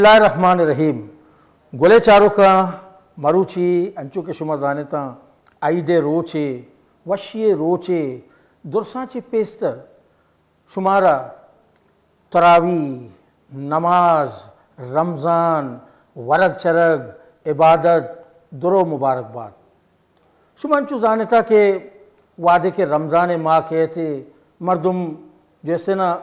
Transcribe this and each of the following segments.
بسم اللہ الرحمن الرحیم۔ گلیں چاروکاں، مروچی انچو کہ شما زانتاں، عید ءِ روچے، وشی ءِ روچے، درساں چہ پیسر شمارا تراویح، نماز، رمضان، ورگ چرگ، عبادت، درو مبارک بات۔ شما انچو زانتا کہ وہدے کہ رمضان ءِ ماہ کئیت، مردم جیسے نا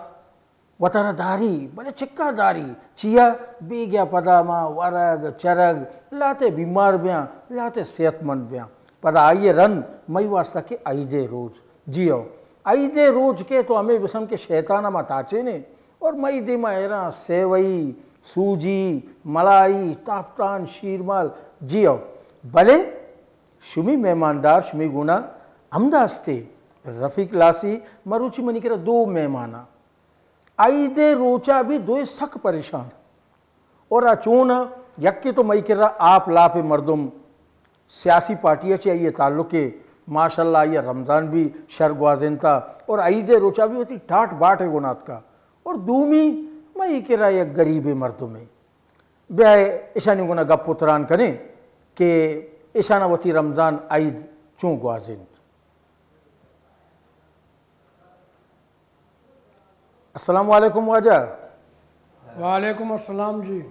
وتارا داری، بلے چکا داری، چیا؟ بیگیا پدا ما ورگ، چرگ، لہتے بیمار بیاں، لہتے صحت مند بیاں۔ پدا آئی ءِ رند مئی واسطہ کہ عید ءِ روچ۔ جی ہو، عید ءِ روچ کہ تو ہمے بسم کہ شیطان ءَ ما تاچینیں اور مئی دیما ایراں سیوئی، سوجی، ملائی، تافتان، شیرمال، جی ہو۔ بلے شمی مہماندار شمی گونا ہمدا استے۔ رفیق لاسی، مروچی منی کرا دو مہماناں۔ عید ءِ روچا بھی دوئے سک پریشان۔ اور آ چون؟ یکے تو مئی کرا آپ لاپ مردم، سیاسی پارٹی چہ آئی تعلق ہے، ماشاءاللہ آئی رمضان بھی شر گوازینتا اور عید ءِ روچا بھی وتی ٹاٹ باٹ گنات کا۔ اور دومی مئی کرا یک غریب مردم ہے۔ بیا اشانی گنا گپ و تران کنیں کہ اشانا وتی رمضان عید چون گوازینت۔ السلام علیکم واجہ۔ وعلیکم السلام جی۔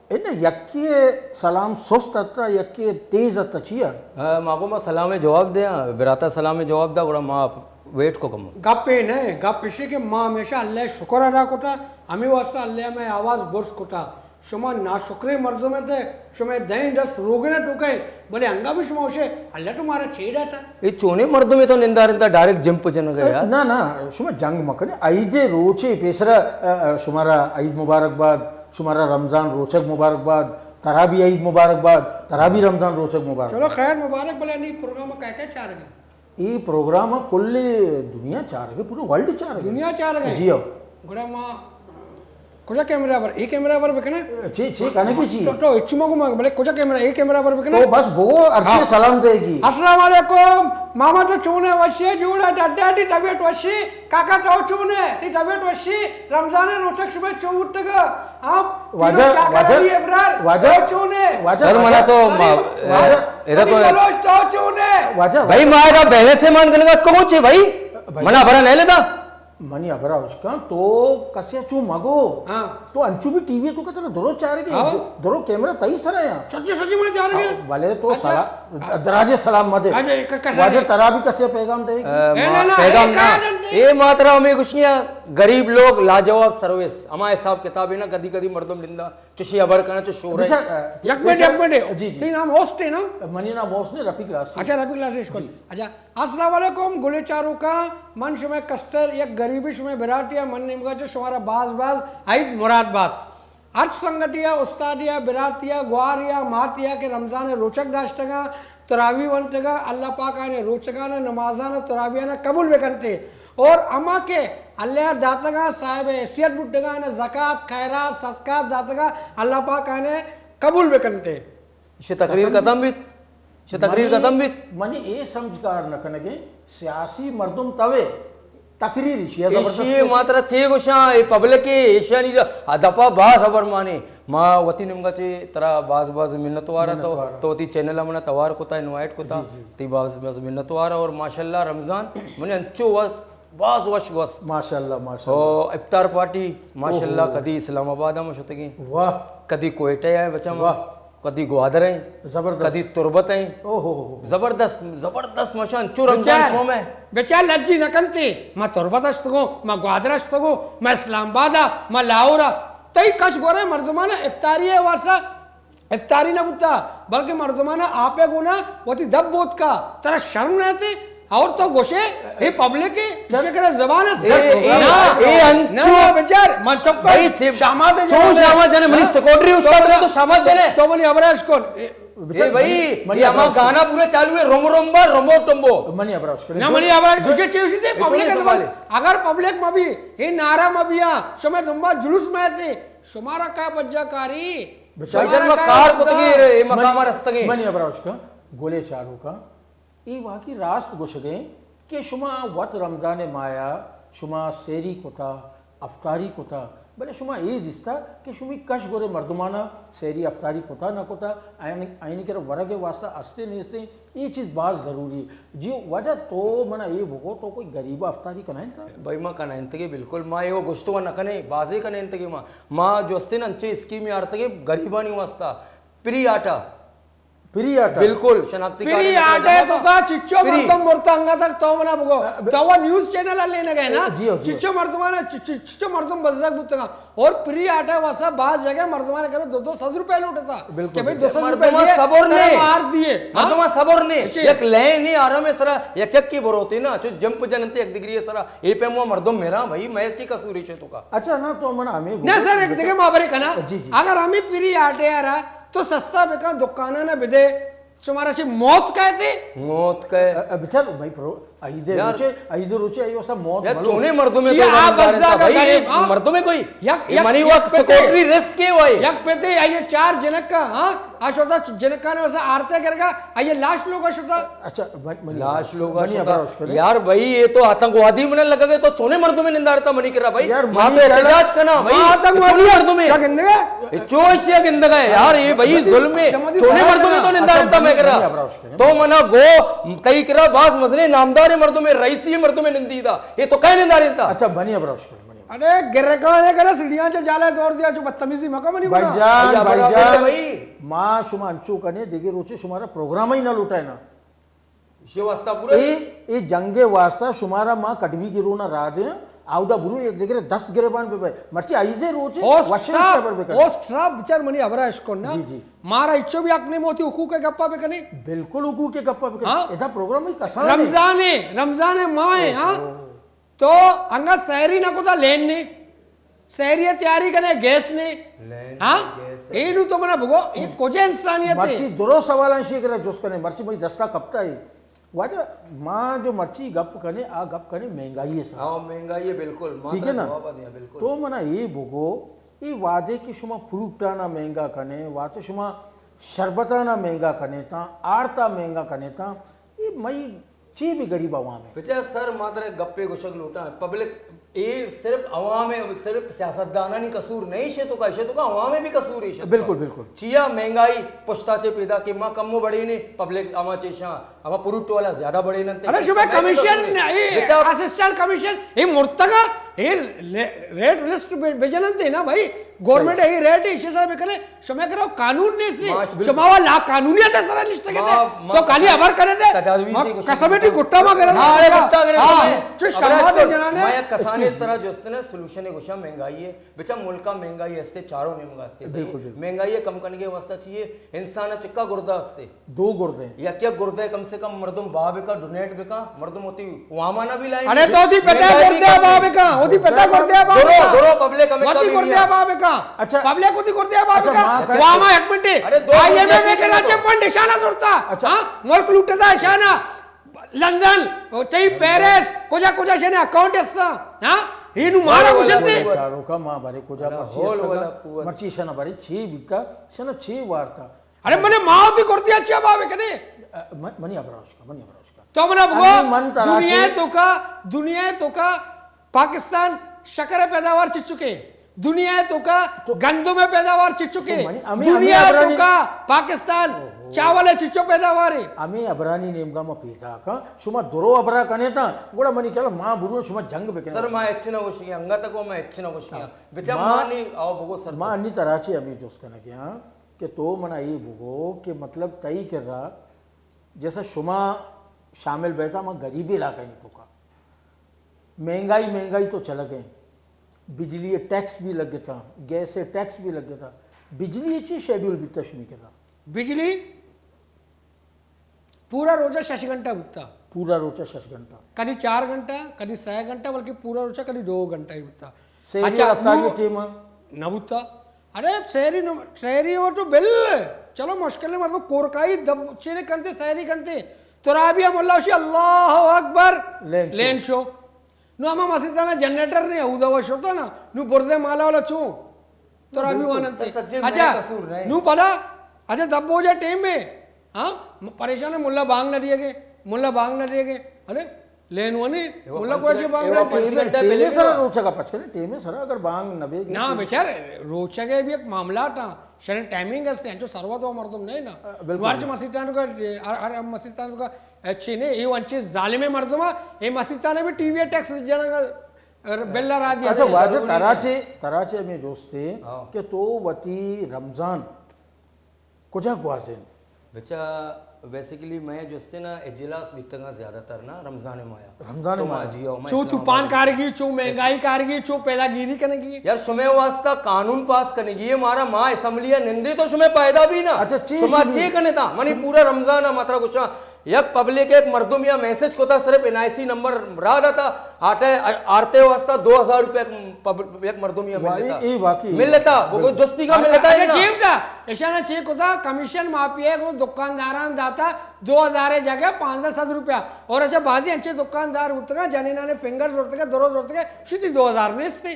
اے نہ، یکے سلام سست اتہ، یکے تیز اتہ، چیا؟ ہاں، ما گو ما سلام جواب دیاں، براتا سلام جواب دا، گڑا ما ویٹ کو کم۔ گپ اے نہ، گپ اشی کہ ما ہمیشہ اللہ شکر ادا کتا، ہمے واسطہ اللہ مئے آواز برز کتا۔ شما ناشکریں مردم ات، شما دہیں دست روگن ءَ ٹوکئے، بلے انگا بھی شما گوشے، اللہ تو مارا چے داتا؟ اے چونیں مردمے تو نندا رندا ڈائریکٹ جمپ جنگ ءَ یار۔ نہ، نہ، شما جنگ مکنے۔ عید ءِ روچے پیسرا، ا، ا، شمارا عید مبارک باد، شمارا رمضان روچگ مبارک باد، ترا بھی عید مبارک باد، ترا بھی رمضان روچگ مبارک چلو باد۔ خیر مبارک، بلے نی پروگرام کئے کئے چارگا؟ اے پروگرام کل دنیا چارگ ءَ، پورا ورلڈ چارگ ءَ۔ دنیا چارگ ءَ؟ جی ہو۔ گڑا ما کجا کیمرہ پر؟ اے کیمرہ پر بکنے؟ چی، چی، کنے کی چی؟ تو، تو اچ مگو مگ، بلے کجا کیمرہ، اے کیمرہ پر بکنے؟ تو بس بو، ارچی ہاں۔ سلام دے گی۔ السلام علیکم، ماما تو چونے؟ وشی جوڑا، ڈڈا دی طبیعت وشی؟ کاکا تو چونے؟ تی طبیعت وشی؟ رمضان روچک شما چو اٹھگا؟ ہاں؟ واجہ، واجہ، واجہ۔ تو چونے؟ واجہ۔ سر، منا تو سلیم، ما-، واجہ۔ ادا تو سلیم بلوچ تو چونے؟ واجہ، بھائی، واجہ۔ ما ادا بحث مان گنگا کمو چے بھائی؟ بھائی۔ منا برا نہیں لیتا۔ منی ہبرا اشکان، تو کسے چو مگو۔ ہاں۔ تو انچو بھی ٹی وی تو کتنا درو چارگے، ہاں۔ درو کیمرہ تئی سرا یا۔ سچی سچی من چارگے۔ ہاں، بلے تو اچھا۔ سلا-، دراجے سلام مدے۔ اچھا، ک-، کسا واجہ نہیں؟ ترا بھی کسے پیغام دے گی؟ اے، نہ، نہ، پیغام اے نہ۔ کہا جنتے؟ اے ماترا ہمیں کچھ نہیں ہے۔ غریب لوگ لاجواب سروس۔ ہما حساب کتاب ہے نا، کدی کدی مردم لندا چشی ہبر کنا، چو شور ہے۔ بچار، یک منٹ، یک منٹ۔ جی، جی۔ تئی نام ہوسٹ ہے نا؟ منی نام ہوسٹ نے، رفیق لاسی۔ اچھا، رفیق لاسی، اشکول۔ جی۔ اچھا، السلام علیکم، گلیں چاروکاں، من شمئے کستر یک غریبیں شمئے براتے آں، من نیمگا چہ شمارا باز باز عید مراد بات۔ ہرچ سنگتے آ، استادے آ، براتے آ، گوارے آ، ماتے آ کہ رمضان ءِ روچگ داشتگاں، تراویح ونتگاں، اللہ پاک آیان ءِ روچگان ءَ، نمازان ءَ، تراویحان ءَ قبول بکنتے۔ اور ہما کہ اللہ ءَ داتگاں، صاحب حیثیت بوتگاں، آیان ءَ زکات، خیرات، صدقات داتگاں، اللہ پاک آیان ءَ قبول بکنتے۔ ایشی تقریر ختم بیت؟ ایشی تقریر منی، ختم بیت؟ منی اے سمجھ کار نہ کنگے، سیاسی مردم توے، تقریر ایشی زبردست ایشی ہے۔ ماترا چے گوشاں، اے پبلک ہے، ایشانی دا-، آ دپا باز خبر مانے۔ ما وتی نمگا چے ترا باز باز منت وارا تو، منت وارا۔ تو وتی چینل منا توار کتا، انوائٹ کتا، جی، جی۔ تی باز باز منت وارا اور ماشاءاللہ رمضان منی انچو وقت باز وش گوست۔ ماشاءاللہ، ماشاءاللہ۔ او افطار پارٹی، ماشاءاللہ، اوہو۔ کدی اسلام آباد ہم شتگیں۔ واہ۔ کدی کوئٹہ ہیں بچا ما۔ واہ۔ کدی گوادر ہیں۔ زبردست۔ کدی تربت ہیں۔ اوہو۔ زبردست، زبردست ماشاءاللہ، انچو رمضان بچار، شوم ہے۔ بچار لجی نہ کنتے، ما تربت اشتگوں، ما گوادر اشتگوں، ما اسلام آباد آ، ما لاہور آ۔ تئی کش گورے مردمان افطاری ہے وارسا۔ افطاری نہ بوتا، بلکہ مردمانا آپے گونا وتی دپ بوتکا۔ ترا شرم نہ تے؟ اور تو گوشے، اے پبلک ہے، چل۔ شکر زبان است۔ اے، اے، نا، اے انچو نا، بچار، من چپ کر۔ بھائی، چے-، شامات چون جناب۔ شامات جنے، منی تو، سیکورٹری استاد تو، تو شامات جنے۔ تو منی ابراش کن۔ اے، اے بھائی، منی یہ ہما ابراش کن۔ گانا پورا چالو ہے، روم روم با، رومو ٹمبو۔ منی ابراش کن۔ نا، منی ابراش، گوشے چیز تے، اے پبلک چونی ہے زبان۔ سوال ہے؟ اگر پبلک مبی، اے نعرہ مبیا، شمے دنبا جلوس میں تے، شمارا کا بجا کاری؟ بچار۔ بھائی جان، ما کار کتگی، اے مقام منی، رستگی۔ منی ابراش کن، گلیں چاروکاں، اے واقعی راست گوشگیں کہ شما وت رمضان ماہا شما سیری کتا، افطاری کتا، بلے شما اے دیستا کہ شمی کش گورے مردمانا سحری افطاری کتا نہ کتا، آیانی، آیانی کرا ورگ واسطہ استے نیستے، اے چیز باز ضروری ہے۔ جی واجہ تو منا اے بگو تو کوئی غریب افطاری کنائنتا؟ بھائی ما کنائنتگے بالکل، ما اے گوشتو نہ کنے، بازے کنائنتگے ما، ما جو استے نا انچے اسکیمے آرتگے غریبانی واسطہ، پری آٹا۔ پری آٹا؟ بالکل، شناختی کارڈ پری آٹا تو کا چچو مردم مرتا انگا تک تو منا بگو۔ تو وہ نیوز چینل لے نہ گئے نا؟ جی ہو، جی ہو۔ چچو مردم آنا، چ-، چ-، چچو مردم بزگ بوتگا۔ اور پری آٹا واسا بعض جگہ مردمان کرو دو دو سد روپے لوٹتا۔ بالکل۔ کہ بھئی دو سد روپے مردمان دیے، صبر نے۔ مار دیے۔ ہاں؟ مردمان صبر نے۔ یک لین نہیں آرام ہے سرا، یک یک کی بروتی نا، چو جمپ جننتے یک دگری سرا۔ اے پہ مو مردم میرا بھائی، میں کی قصور ہے تو کا؟ اچھا نا، تو منا ہمیں نہ سر، ایک دگہ ما برے کنا۔ جی، جی۔ اگر ہمیں پری آٹے آ رہا، تو سستا بکن، دکاناں نہ بدے، شمارا چے موت کہتے؟ موت کہے۔ ا-، ا-، بچار بھائی پرو، عید یار۔ روچے، عید روچے، ایو سا موت یار، ملو۔ چونے مردمے چیا تو آ بزا کا بھائی، غریب، ہاں؟ مردمے کوئی۔ یک، اے یک، منی یک وقت پتے۔ سیکورٹری رسک ہے بھائی۔ یک پتے، آئیے چار جنک کا، ہاں؟ آ شوتا جنک کا نے اسا آرتے کرگا، آئیے لاش لوگا شوتا۔ اچھا، بھائی، منی لاش لوگا منی شوتا۔ ابراش کرے۔ یار بھائی، یہ تو آتنکوادی من لگا گئے، تو چونے مردمے نندارتا منی کرا بھائی۔ یار، ما منی تو کرا احتجاج کنا بھائی۔ ما آتنکوادی چونے مردمے۔ کیا گندگا؟ اے چوش یا گندگا ہے یار، اے بھائی ظلم ہے۔ چونے مردمے تو نندارتا میں کرا۔ تو منا گو، تئی کرا باز مزنے نامدار مردمے، رئیسی مردمے نندیدا۔ اے تو کئے نندارتا؟ اچھا، بنی ابراش کر، بنی۔ ارے گرکان ہے کرا سیڑھیاں چا جالا دور دیا، جو بدتمیزی مکا منی بھائی گنا۔ جان، بھائی جان، بھائی۔ ما شما انچو کنے، دیگه روچے شمارا پروگرام ہی نہ لوٹائے نا۔ یہ واسطہ پورا اے، اے جنگ واسطہ شمارا ما کڈوی گرونا را دیں، آودا برو یک دگرے دست گریبان بہ بئے۔ مرچی عیدے روچے ہوسٹ وشیں صاحب، خبر بکن۔ ہوسٹ صاحب، بچار منی ہبرا اشکن نا۔ جی، جی۔ مارا اچو بھی حق نہیں موتی حقوق کے گپا بکنے۔ بالکل حقوق کے گپا بکنے۔ ہاں؟ ادا پروگرام ہی کسان ہے۔ رمضان ہے، رمضان ہے، ماہ ہے، ہاں؟ اوہو۔ تو انگا سحری نہ کتا لین نے، سحری تیاری کنے گیس نے۔ لین ہاں؟ گیس۔ اے نو تو منا بگو، اے کجا انسانیت ہے؟ مرچی درو سوال انشی کرا جس کنے، مرچی مئی دستا کپتا ہے۔ واجہ، ما جو مرچی گپ کنے، آ گپ کنے مہنگائی ہے سر۔ ہاں، مہنگائی ہے بالکل۔ ما ٹھیک ہے ترا نا؟ جواب دیا بالکل۔ تو منا اے بگو، اے وعدے کہ شما فروٹانا مہنگا کنے، وعدے شما شربتانا مہنگا کنے تا، آرتا مہنگا کنے تا، اے مئی چی بھی غریب عوام ہے۔ بچا سر، ما ترا گپے گوشگ لوٹاں، پبلک، اے صرف عوام ہے، صرف سیاستدانانی قصور نہیں، شے تو کا، شے تو کا عوام ہے بھی قصور ہے، شے تو کا۔ بالکل، بالکل۔ چیا مہنگائی پشتا سے پیدا کہ ما کم و بڑے نے، پبلک اما چیشاں، اما پروٹ والا زیادہ بڑے ننتے۔ ارے شبہ کمیشن، اے بچا اسسٹنٹ کمیشن، اے مرتگا، اے لے-، ریٹ لسٹ بے-، بجنن دے نا بھائی، گورنمنٹ صحیح۔ اے ریٹ ہے، اسے سر بکنے، شما کرو قانون نیست، ما شما وا لا قانونیت ہے سر نشتے ما، ما تو خالی خبر کرے دے۔ تجاویز ما ہی گوشت قسم ٹی گٹا ما کرے ما دے۔ ارے گٹا کرے ہاں، دے۔ چو ابرا شما دے تو جنانے۔ ما یک کسانے ترا جوستنے سولوشن گوشا مہنگائی ہے۔ بچا ملکا مہنگائی ہستے، چاروں نیمگا ہستے۔ بالکل، بالکل۔ مہنگائی ہے کم کرنے کے واسطہ چاہیے انسان چکا گردہ ہستے۔ دو گردے۔ یک یک گردے کم سے کم مردم با بکا، ڈونیٹ بکا، مردم ہوتی وامانا بھی لائیں۔ ارے تو ہوتی پتا گردے با بکا، ہوتی پتا گردے با بکا۔ درو، درو پبلک ہمیں ہوتی کبھی گردے با بکا۔ اچھا۔ پبلک ہوتی گردے با بکا۔ وامانا ایک منٹ۔ ارے دو آئی ایم ایف میں کراچی فنڈ اشانہ زورتا۔ اچھا۔ ہاں؟ ملک لوٹتا اشانہ۔ لندن، ہوتی پیرس، کجا کجا شنے اکاؤنٹ استا۔ ہاں؟ ہی نو مارا گوشتے۔ چاروں کا ماں بارے کجا مرچی ہول والا قوت۔ مرچی شنا بارے چی بیتا، شنا چی وارتا۔ ارے منے ماں ہوتی کرتی اچھی ابا بکنے۔ ا، من، منی ابراش کا، منی ابراش کا۔ تو منا بگو، انی من ترا دنیا چے تو کا، دنیا تو کا پاکستان شکر پیداوار چچکے، دنیا تو کا تو گندم پیداوار چچکے، تو منی، ہمیں، ہمیں دنیا تو ابرانی کا پاکستان اوہو۔ چاول چچو پیداوار ہے۔ ہمیں ابرانی نیمگا ما پیدا کا، شما درو ابرا کنے تا، گوڑا منی کلا ماں برو شما جنگ بکنے۔ سر ما اچھنا وشی، انگا تکو ما اچھنا وشی۔ ہاں۔ بچا ما، ما نی، آؤ بگو سر ما تو۔ انی ترا چے ہمیں جست کنگے ہاں۔ کہ تو منا اے بگو کہ مطلب تئی کرا جیسا شما شامل بیتا، ما غریب علاقہ نی تو کا۔ مہنگائی، مہنگائی تو چلگ ہے۔ بجلی ٹیکس بھی لگتا، گیس ٹیکس بھی لگتا۔ بجلی چی شیڈول بیتا شمی کرا؟ بجلی پورا روچا شش گھنٹہ بوتا۔ پورا روچا شش گھنٹہ۔ کدی چار گھنٹہ، کدی سہ گھنٹہ، بلکہ پورا روچا کدی دو گھنٹہ ہی بوتا۔ سحری اچھا، افطاری نو-، ٹیم۔ نہ بوتا۔ ارے سحری نو-، سحری ہو تو بل۔ چلو مشکل ہے، مردم کورکائی دب چینے کنتے، سحری کنتے۔ ترا بھی ہم اللہ شی، اللہ اکبر۔ لین شو۔ لین شو۔ نو ہما مسجد نا جنریٹر نے، اودا وہ شوتا نا۔ نو برزے مالا والا چون۔ ترا بھی بالکل، وانن سے۔ سچے میں اچھا، قصور نہیں۔ نو پدا، اچھا، دبو جا ٹیم میں، ہاں، م-، پریشان ہے، ملا بانگ نہ دیے گے، ملا بانگ نہ دیے گے، ہے نا؟ لین ونی، ملا کوچے بانگ ٹیم، ٹیم سرا روچگا پچ کنے، ٹیم سرا اگر بانگ نہ بیگی نا، بیچار روچگے بھی ایک معاملہ ٹا، شرن ٹائمنگ است، انچو سروت و مردم نہیں نا۔ بالکل۔ ورچ مسیتان کا، ہر، ہر مسیتان کا اچھے نہیں، یہ انچے ظالم مردم ہے، یہ مسیتان بھی ٹی وی ٹیکس جنگ بل را دیا۔ اچھا، واجہ ترا چے، ترا چے ہمیں دوستے کہ تو وتی رمضان کجا گوازین؟ بچا، بیسیکلی میں جستے نا اجلاس بیتگاں زیادہ تر نا رمضان مایا۔ رمضان تو مایا۔ جی آؤ، میں چو اسلام آباد طوفان کارگی، چو مہنگائی کارگی، چو پیداگیری کنگی۔ یار، شمے واسطہ قانون پاس کنگی ہے مارا، ماں اسمبلی نندے تو شمے پیدا بھی نا۔ اچھا، چی شما چی کنے تا؟ منی پورا رمضان ہے ماترا گوشاں، یک پبلک ایک مردم یا میسج کو تا، صرف این آئی سی نمبر را داتا، آٹے آرتے واسطہ دو ہزار روپے پب-، یک مردم یا ملتا۔ ملتا، وہ جستی کا ملتا ہے نا۔ جیب دا، ایشانا چے کتا، کمیشن مافیا کو دکانداران داتا، دو ہزار جگہ پانزدہ سد روپیہ۔ اور اچھا، بازی انچے دکاندار ہوتگا، جنینانے فنگر زورتگا، درو زورتگا، شدی دو ہزار نیستی۔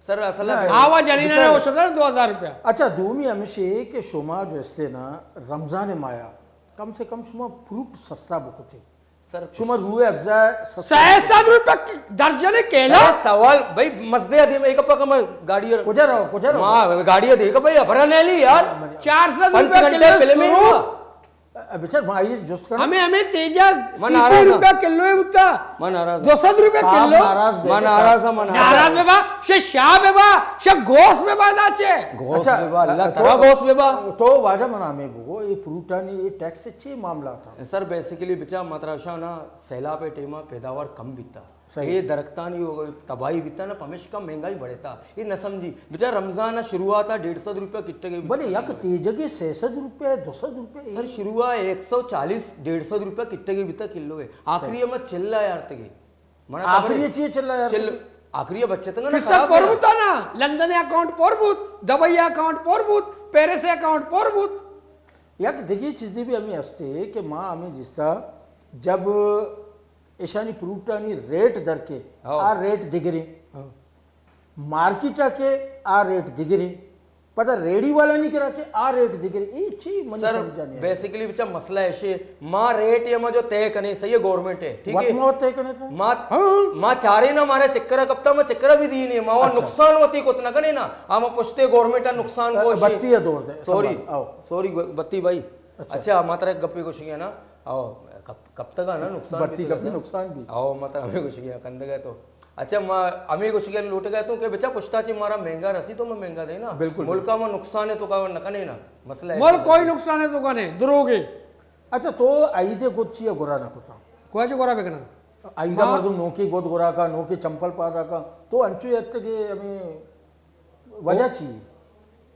سر، اصل آوا جنینانے اوشتگا دو ہزار روپیہ۔ اچھا، دومی ہمیشی کہ شما جو استے نا، رمضان مایا، کم سے کم شما فروٹ سستا بکتے۔ سر، شما روح افزا سستا سئے سد روپیہ درجن کیلا؟ سوال بھائی، مزدے ادی میں ایک پاک میں گاڑی کجا رہو، کجا رہو؟ ماں گاڑی دے کہ بھائی، ابرا نہیں لی یار۔ چار سد روپیہ کلو۔ بچار، ما یہ جست کرنا۔ ہمیں، ہمیں تیجا سی سی روپیہ کلو ہے بتا۔ میں ناراض ہوں۔ دو سد روپیہ کلو۔ میں ناراض ہوں۔ ناراض بے با، شے شاہ بے با، شے گوس بے با داچے۔ گوس بے با، اللہ ترا گوس بے با۔ تو واجہ منا ہمیں بگو، یہ فروٹانی یہ ٹیکس چی معاملہ تھا؟ سر، بیسیکلی بچا ماترا شاہ نا سیلاب ٹیما پیداوار کم بیتا۔ صحیح۔ اے درختانی تباہی بیتا نا، پمیشکا مہنگائی بڑھتا۔ اے نہ سمجھی۔ بچار رمضان شروعات ڈیڑھ سد روپیہ کٹگے بیتا۔ بلے یک تیجگے سئے سد روپیہ، دو سد روپیہ۔ سر، شروعات ایک سو چالیس، ڈیڑھ سد روپیہ کٹگے بیتا کلو ہے۔ آخری ہم چلا یار تگے۔ منا آخری چیئے چلا یار؟ آخری بچت نا، قسط پر بوتا نا، لندن اکاؤنٹ پر بوت، دبئی اکاؤنٹ پر بوت، پیرس اکاؤنٹ پر بوت۔ یک دگی چیزی بھی ہمیں ہستے کہ ما ہمیں جستا جب ایشانی پروڈکٹانی ریٹ در کے، ہاں۔ آ ریٹ دگریں۔ ہاں۔ مارکیٹ کے آ ریٹ دگریں۔ پدا ریڑی والا نہیں کرا کہ آ ریٹ دگریں۔ اے چی منی سر، سمجھا نہیں آیا۔ بیسیکلی بچا مسئلہ ایشے، ما ریٹ یا ما جو طے کنے، صحیح ہے، گورنمنٹ ہے، ٹھیک ہے؟ وت ما طے کنے تھے؟ ما، ہاں۔ ما چارے نا مارا چکرا کپتا، ما چکرا بھی دی نہیں، ما وہ اچھا۔ نقصان وتی کت نہ کنے نا، آ ما پشتے گورنمنٹ نقصان کو بتی ہے دور دے، سوری، سنبھال، آؤ۔ سوری، بتی بھائی۔ اچھا۔ اچھا، ما ترا گپی گوشی ہے نا، آؤ، کپ-، کپتگا نا نقصان بتی بیتگا کپی سا۔ نقصان بھی۔ آؤ، ما ترا ہمیں گوشی ہے، کندگا تو۔ اچھا، ما ہمیں گوشی ہے لوٹگا تو کہ بچا پشتا چی مارا مہنگا رسی تو ما مہنگا دے نا۔ بالکل، ملکا بالکل۔ ما نقصان ہے تو کا نہ کنے نا۔ مسئلہ ہے ملک کہ کوئی نقصان ہے تو کا نہیں، دروگے۔ اچھا، تو عید گد چی گرا نہ کتا؟ کوئی چی گرا بکنا؟ عید ہاں۔ مردم نوکی گد گرا کا، نوکی چمپل پادا کا، تو انچو یت کہ ہمیں وجہ چی؟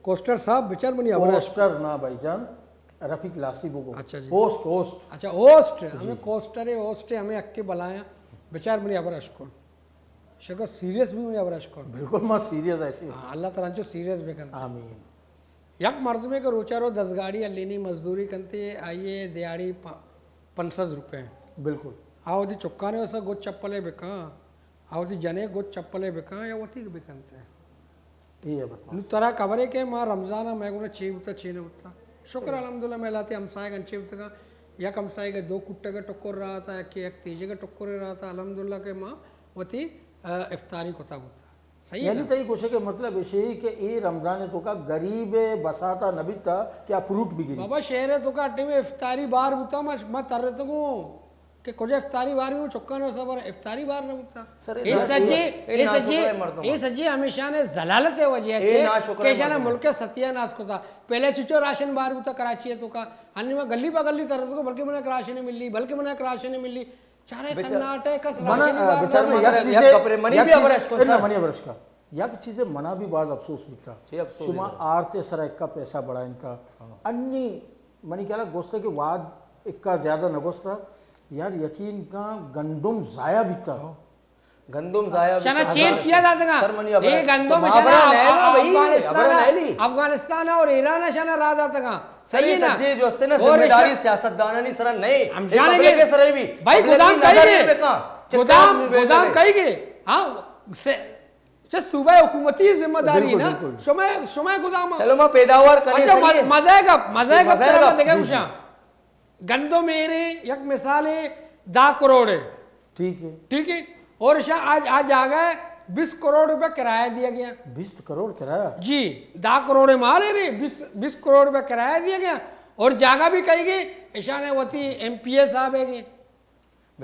کوسٹر صاحب، بچار منی ہبر اش۔ کوسٹر نا بھائی جان، رفیق لاسی بگو۔ اچھا جی۔ ہوسٹ، ہوسٹ۔ اچھا، ہوسٹ، جی۔ ہمیں کوسٹر ہے، ہوسٹ ہے، ہمیں اکے بلایا۔ بچار منی ہبر اش کن۔ شکر سیریس بھی منی ہبر اش کن۔ بالکل، ما سیریس ہے۔ ہاں، اللہ تعالیٰ انچو سیریس بکنت۔ آمین۔ یک مردمے کہ روچا رو دس گاڑی الینی مزدوری کنتے، آئیے دیہاڑی پ-، پنچ سد روپے۔ بالکل۔ آ وتی چکانے واسا گد چپلے بکاں۔ آ وتی جنے گد چپلے بکاں یا وتی بکنت۔ اے بات۔ نو ترا خبرے کہ ما رمضان ء مئے گونا چے بوتا، چے نہ بوتا۔ شکر الحمدللہ، مئے لاتے ہمسائگ انچے بوتگا، یک ہمسائگ دو کٹگ ٹکر رہا تھا، یک، یک تیجگ ٹکر رہا تھا، الحمدللہ کہ ما وتی، ا، افطاری کتا بوتا۔ صحیح ہے یعنی نا؟ تئی گوشے کہ مطلب ایشی کہ اے رمضان تو کا غریب بساتا نہ بیتا کہ آ فروٹ بگری۔ بابا شہر تو کا ٹیم افطاری بار بوتا، ما، ما ترتگوں۔ کہ کجا افطاری بار میں چکان و سبر افطاری بار نہ بوتا۔ سر، اے اے ناشکر، سجے، اے اے سجے، ناشکر مردم۔ اے سجے ہمیشہ نے ذلالت وجہ اے چے ناشکر کہ شانا مردم۔ ملک ستیاناس کتا۔ پہلے چچو راشن بار بوتا کراچی تو کا۔ انی ما گلی با گلی تر تو بلکہ منا راشن ملی، بلکہ منا راشن ملی۔ چارے بچار-، سناٹے کس منا، راشن بار بچار نہ میں بوتا۔ یک چیزے، یک کپرے منی یک بھی چیز، ابرش کو اے نہ سر۔ منی ابرش کا۔ یک چیزے منا بھی باز افسوس بیتا۔ چے افسوس شما ہے؟ آرتے سر ایک کا پیسہ بڑھائیں تا۔ ہاں۔ انی منی خیال گوستا کہ واد اکا زیادہ نہ گوستا۔ یار یقین کا گندم ضائع بیتا۔ گندم ضائع بیتا۔ شنا چیر چیا داتگا؟ سر منی ابرا-، اے گندم تو شنا مابرا نیلا بھائی، افغانستان، ابرا نیلی۔ افغانستان اور ایران شنا را داتگا۔ سر صحیح اے نا؟ سجے جو استے نا اور ذمہ داری سیاست دانانی سرا نہیں۔ ہم اے جانے پبلک گے۔ سرا بھی۔ بھائی پبلک گدام کی کئی نظر گے؟ بھی بکا۔ چکر گدام، میں گدام بیٹھے۔ کئی گے؟ ہاں، سے-، چہ صوبہ حکومتی ذمہ داری بالکل، نا۔ بالکل۔ شما، شما گدام۔ چلو ما پیداوار کریں اچھا، صحیح ہے۔ مز-، مزہ گپ، مزہ گپ مزہ ترا گپ۔ گوشاں۔ گندم ایرے یک مثال ہے، دہ کروڑ ہے۔ ٹھیک ہے۔ ٹھیک ہے۔ اور ایشاں آج، آج جاگہ ہے، بیس کروڑ روپے کرایہ دیا گیا۔ بیس کروڑ کرایہ؟ جی، دہ کروڑ مال ہے رے، بیس، بیس کروڑ روپے کرایہ دیا گیا۔ اور جاگہ بھی کئی گئی، ایشاں نے وتی ایم پی اے صاحب ہے گئے۔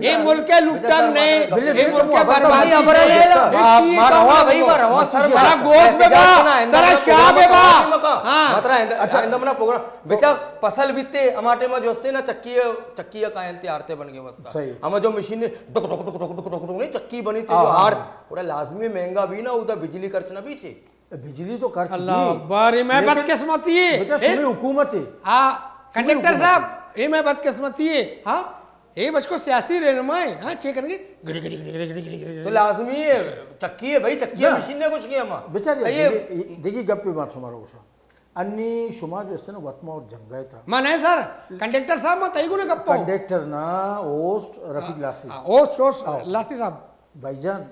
اے ملک ءِ لٹن نے، اے ملک ءِ بربادی نے۔ ما رواں بھائی، ما رواں سر، ترا گوش بہ با، ترا شاہ بہ با۔ ہاں۔ ما ترا اند-، اچھا، اندمنا پروگرام بچا پسل بیتے، ہما ٹائم جو استے نا چکی، چکی کائنتے آرتے بن گئے واسطہ۔ صحیح۔ ہما جو مشین نے ڈک ڈک ڈک ڈک ڈک ڈک ڈک نے چکی بنی تے جو آرت، اوڑا لازمی مہنگا بھی نا، اودا بجلی خرچ نہ بھی چے۔ بجلی تو خرچ اللہ اکبر، اے میں بدقسمتی ہے۔ بیٹا، شمئے حکومت ہے۔ ہاں، کنڈکٹر صاحب، اے میں بدقسمتی ہے۔ ہاں، اے بچکو سیاسی رہنما ہے۔ ہاں، چے کرنگے؟ گڑی، گڑی، گڑی۔ تو لازمی ہے، چکی ہے بھائی، چکی ہے، مشین نے کچھ کیا ہما۔ بیچارے، صحیح ہے۔ دیکھی، دیکھی گپ پہ بات شمارا گوشا۔ انی شما جو استے نا وت ما جنگا تھا۔ ما نہیں سر، کنڈکٹر صاحب ما تئی گنے گپ پاؤں۔ کنڈکٹر نا، ہوسٹ رفیق لاسی۔ ہاں، ہوسٹ، ہوسٹ لاسی صاحب۔ بھائی جان،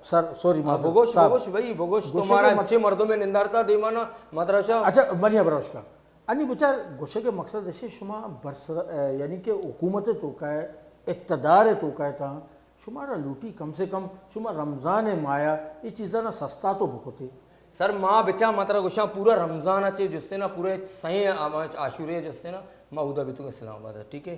سر، سوری، ہاں، معذرت، بگوش، صاحب۔ بگوش بھائی، بگوش، تمہارا اچھے مردم نندارتا دیوانا مدرسہ۔ اچھا، منی ابروش کا۔ انی بچار گوشے کے مقصد ہے شما برس-، یعنی کہ حکومت تو کا ہے، اقتدار تو کا ہے تا، شما را لوٹی کم سے کم شما رمضان مایا یہ چیزاں نا سستا تو بکتے۔ سر، ما بچا مترا گوشاں پورا رمضان چے جستے نا، پورے سائیں عاشورے جستے نا، ما اودا بیتو اسلام آباد، ٹھیک ہے؟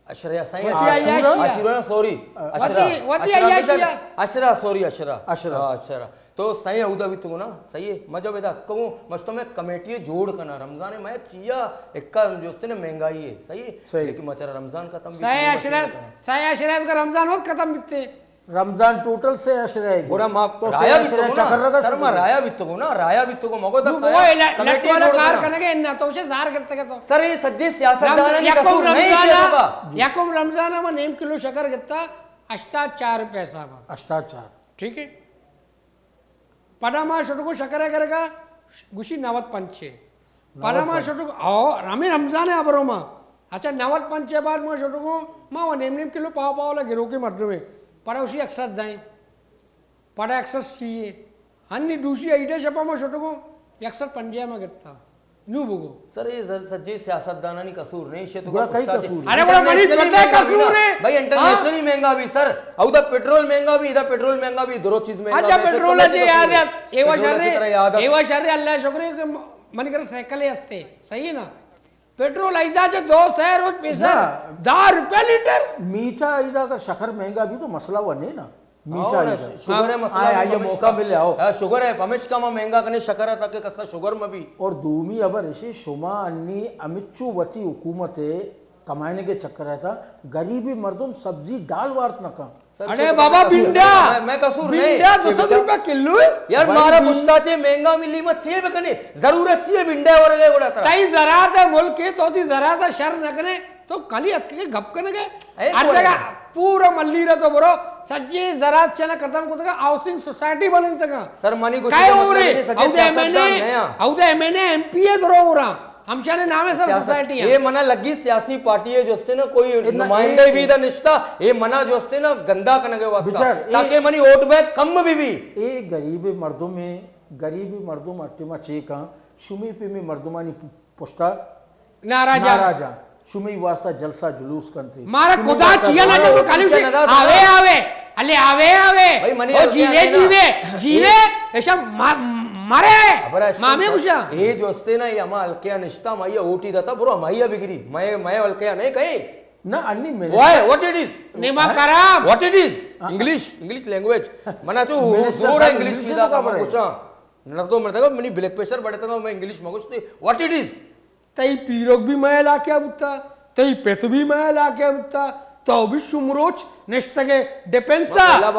اشرا، سائیں وتی عیاشی ءَ۔ عاشورہ، سوری۔ وتی، وتی عیاشی ءَ۔ اشرا، سوری، اشرا۔ اشرا۔ ہاں، اشرا۔ تو سائیں اودا بیتگو نا، صحیح ہے۔ مجب ادا کہوں، مستو میں کمیٹی جوڑ کنا، رمضان میں چیا اکا جو استے نا مہنگائی ہے، صحیح ہے؟ صحیح۔ لیکن مچارا رمضان ختم بھی سائیں اشرا، سائیں اشرا کا رمضان وقت ختم بیتے۔ رمضان ٹوٹل سے اشرا ہے۔ گڑا ما تو رایا بیتگو نا، سر، ما رایا بیتگو نا، رایا بیتگو، مگو دا کمیٹی جوڑ کنا۔ کار کنگے نہ تو اسے زار کرتے کہ تو۔ سر، یہ سجے سیاست دانانی قصور نہیں ہے۔ یکم رمضان، یکم رمضان ما نیم کلو شکر گتا، ہشتاد چار پیسہ با۔ ہشتاد چار۔ ٹھیک ہے۔ پدا ما شٹگو شکر ہے کرگا، گوشی نود پنچ ہے۔ پدا ما شٹگو، او، ہمیں رمضان ہے ابرو ما۔ اچھا، نود پنچ ہے بعد ما شٹگو، ما وہ نیم نیم کلو پاو پاو لا گرو کے مردم ہے۔ پدا اسی اکثر دائیں۔ پدا اکثر سی ہے۔ ہنی دوشی ایڈے شپا ما شٹگو، یک سد پنجاہ ما گتا۔ نو بگو۔ سر، یہ سجے سیاست دانانی قصور نہیں، شے تو گڑا کئی قصور؟ ارے گڑا منی پتہ قصور ہے۔ بھائی، انٹرنیشنلی مہنگا بھی سر، اودا پیٹرول مہنگا بھی، ادا پیٹرول مہنگا بھی، درو چیز مہنگا بھی۔ اچھا، پیٹرول سے یاد ہے، ایوا شر ہے، ایوا شر ہے، اللہ شکر ہے کہ منی گھر سائیکل ہستے، صحیح ہے نا؟ پیٹرول ایدا چہ دو سئے روچ پیسر دہ روپے لیٹر۔ میٹھا ایدا اگر شکر مہنگا بھی تو مسئلہ وہ نہیں نا۔ میٹھا ایدا۔ شوگر ہے مسئلہ، آیا، آیا موقع ملے، آؤ۔ ہاں، شوگر ہے، پمشکا ما مہنگا کنے شکر ہے تاکہ کسا شوگر مہ بھی۔ اور دومی ابر اشی شما انی امچو وتی حکومت ہے کمائنے کے چکر ہے تا، غریبی مردم سبزی ڈال وارت نہ کن۔ سر، اڑے بابا، بنڈا، میں قصور نہیں۔ بنڈا دو سد روپے کلو ہے۔ یار، مارا پشتا چے مہنگا ملی، ما چے بکنے؟ ضرورت چی ہے بنڈا ورگے گڑا ترا؟ تئی زراعت ہے ملک ہے، تو تئی زراعت ہے شر نہ کنے، تو کلی اتکے گپ کنے گئے۔ ہر جگہ پورا ملی رہا تو برو، سجی زراعت چنا ختم کو تکا، ہاؤسنگ سوسائٹی بنن تکا۔ سر، منی گوشے کا مطلب ہے، سجی سیاست دان نیا۔ او دے ایم این اے، ایم پی اے درو ہو رہا۔ ہمشانے نام ہے سر سیاست۔ سوسائٹی ہے۔ یہ منا لگی سیاسی پارٹی ہے جو استے نا کوئی نمائندہ بھی دا نشتا، یہ منا جو استے نا گندا کنگے واسطہ، تاکہ منی ووٹ بینک کم بھی بھی۔ اے غریب مردم ہے، غریب مردم اٹی ما چیکاں، شمی پہ می مردمانی پشتا ناراض آں۔ ناراض آں۔ شمی واسطہ جلسہ جلوس کنتے۔ مارا خدا چیا نہ جب کالو سے آوے آوے۔ الے آوے آوے۔ او جیوے جیوے جیوے۔ ایشا مرے۔ مامے گوشا۔ اے جو استے نا، اے ہما ہلکیا نشتا، ہمائی اوٹی داتا، برو ہمائی بگری۔ میں، میں ہلکیا نہیں کہیں۔ نہ، انی minister. Why? What it is? نیما کرام۔ What it is? English, English language. منا چو زور ہے انگلش میں دا کام گوشا۔ نہ تو من تک منی بلڈ پریشر بڑھتا تھا، میں انگلش میں گوشتے۔ What it is? تئی پیرک بھی مئے علاقہ بوتا، تئی پت بھی مئے علاقہ بوتا، تو بھی شمروچ نشتگے ڈیفنس،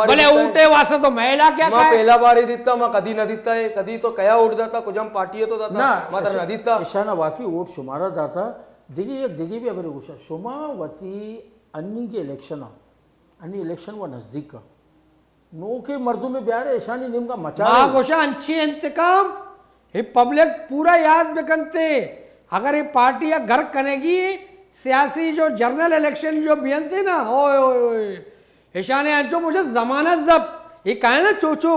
بلے اوٹے واسطہ تو مئے علاقہ۔ ما پہلا بار ہی دیتا، ما کدی نہ دیتا ہے، کدی تو کیا اوٹ داتا، کجام پارٹی ہے تو داتا، ما تر نہ دیتا۔ اشانا واقعی اوٹ شمارا داتا۔ دیگی یک دیگی بھی ابرے گوشا، شما وتی انی کے الیکشن، انی الیکشن و نزدیک کا۔ نوکیں مردمے بیارے، اشانی نیمگا مچارے۔ ما گوشاں انچیں انتقام، اے پبلک پورا یاد بکنتے۔ اگر اے پارٹی ءَ گرک کنگی، سیاسی جو جنرل الیکشن جو بینتے نا، اوئے اوئے اوئے، اشانے انچو مجھے ضمانت ضبط، اے کائے نا چوچو،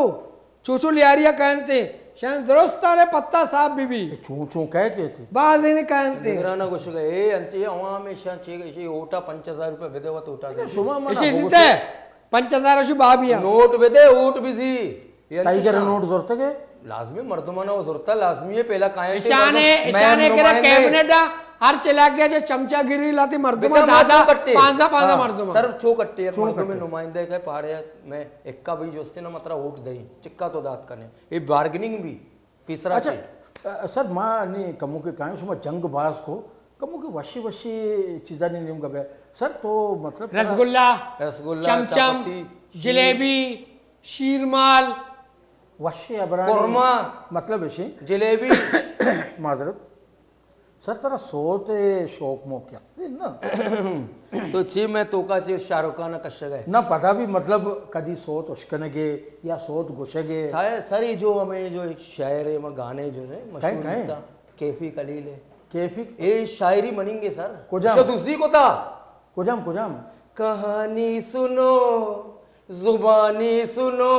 چوچو لیاریا کائنتے، شان درستانے پتا صاف بی بی۔ اے چون چون کہے کہتے؟ بازی نے کائنتے۔ نگرانا گوشگا، اے انچے عوام، اشان چے، اشی اوٹا پنچ ہزار روپے بدے وت اوٹا دے۔ شما منا اشی بگوشے۔ دیتے۔ پنچ ہزار شو بابیا۔ نوٹ بدے، اوٹ بزی۔ اے تئی انچش کرا نہ۔ نوٹ زرتگ ئے؟ لازمی، مردمانا او زرتا لازمی اے، پہلا کائیں تے ایشانے، مردم، ایشانے مئے کرا نمائندہ۔ کیبنٹ آ، ہر چہ علاقہ چہ چمچہ گیری لاتی مردم بچا ما دادا، چو کٹے۔ پانزدہ، پانزدہ ہاں، مردم۔ سر چو کٹے، یک چو مردم کٹے۔ نمائندہ کہ پارے، مئے اکا بی جستے نا، ما ترا اوٹ دئی، چکا تو دات کنے۔ اے بارگننگ بی۔ پیسرا اچھا، چی؟ ا، سر، ما نی کمو کہ کائیں شما جنگ باز کو، کمو کہ وشی وشی چیزانی نیمگا بیا۔ سر، تو مطلب رسگلہ، رسگلہ، چمچم، چاپتی، شیر۔ جلیبی، شیرمال۔ وشی ابرانی قورمہ۔ مطلب ایشی۔ جلیبی۔ معذرت۔ سر، ترا سوت ءِ شوق موق یک دے نا؟ تو چی مئے توکا چی شاہ رخ خان ءَ کشگ ءَ؟ نہ، پدا بھی مطلب کدی سوت اشکنگ ءَ یا سوت گوشگ ءَ؟ سائے، سر، اے جو ہمیں جو ایک شاعر ہے، ما گانے جو ہے کئے، مشہور کئے؟ بیتا، کیفی خلیل ہے۔ کیفی؟ اے شاعری مننگ ءَ سر۔ کجام؟ ایشا دوزی کتا۔ کجام، کجام؟ کہانی سنو، زبانی سنو،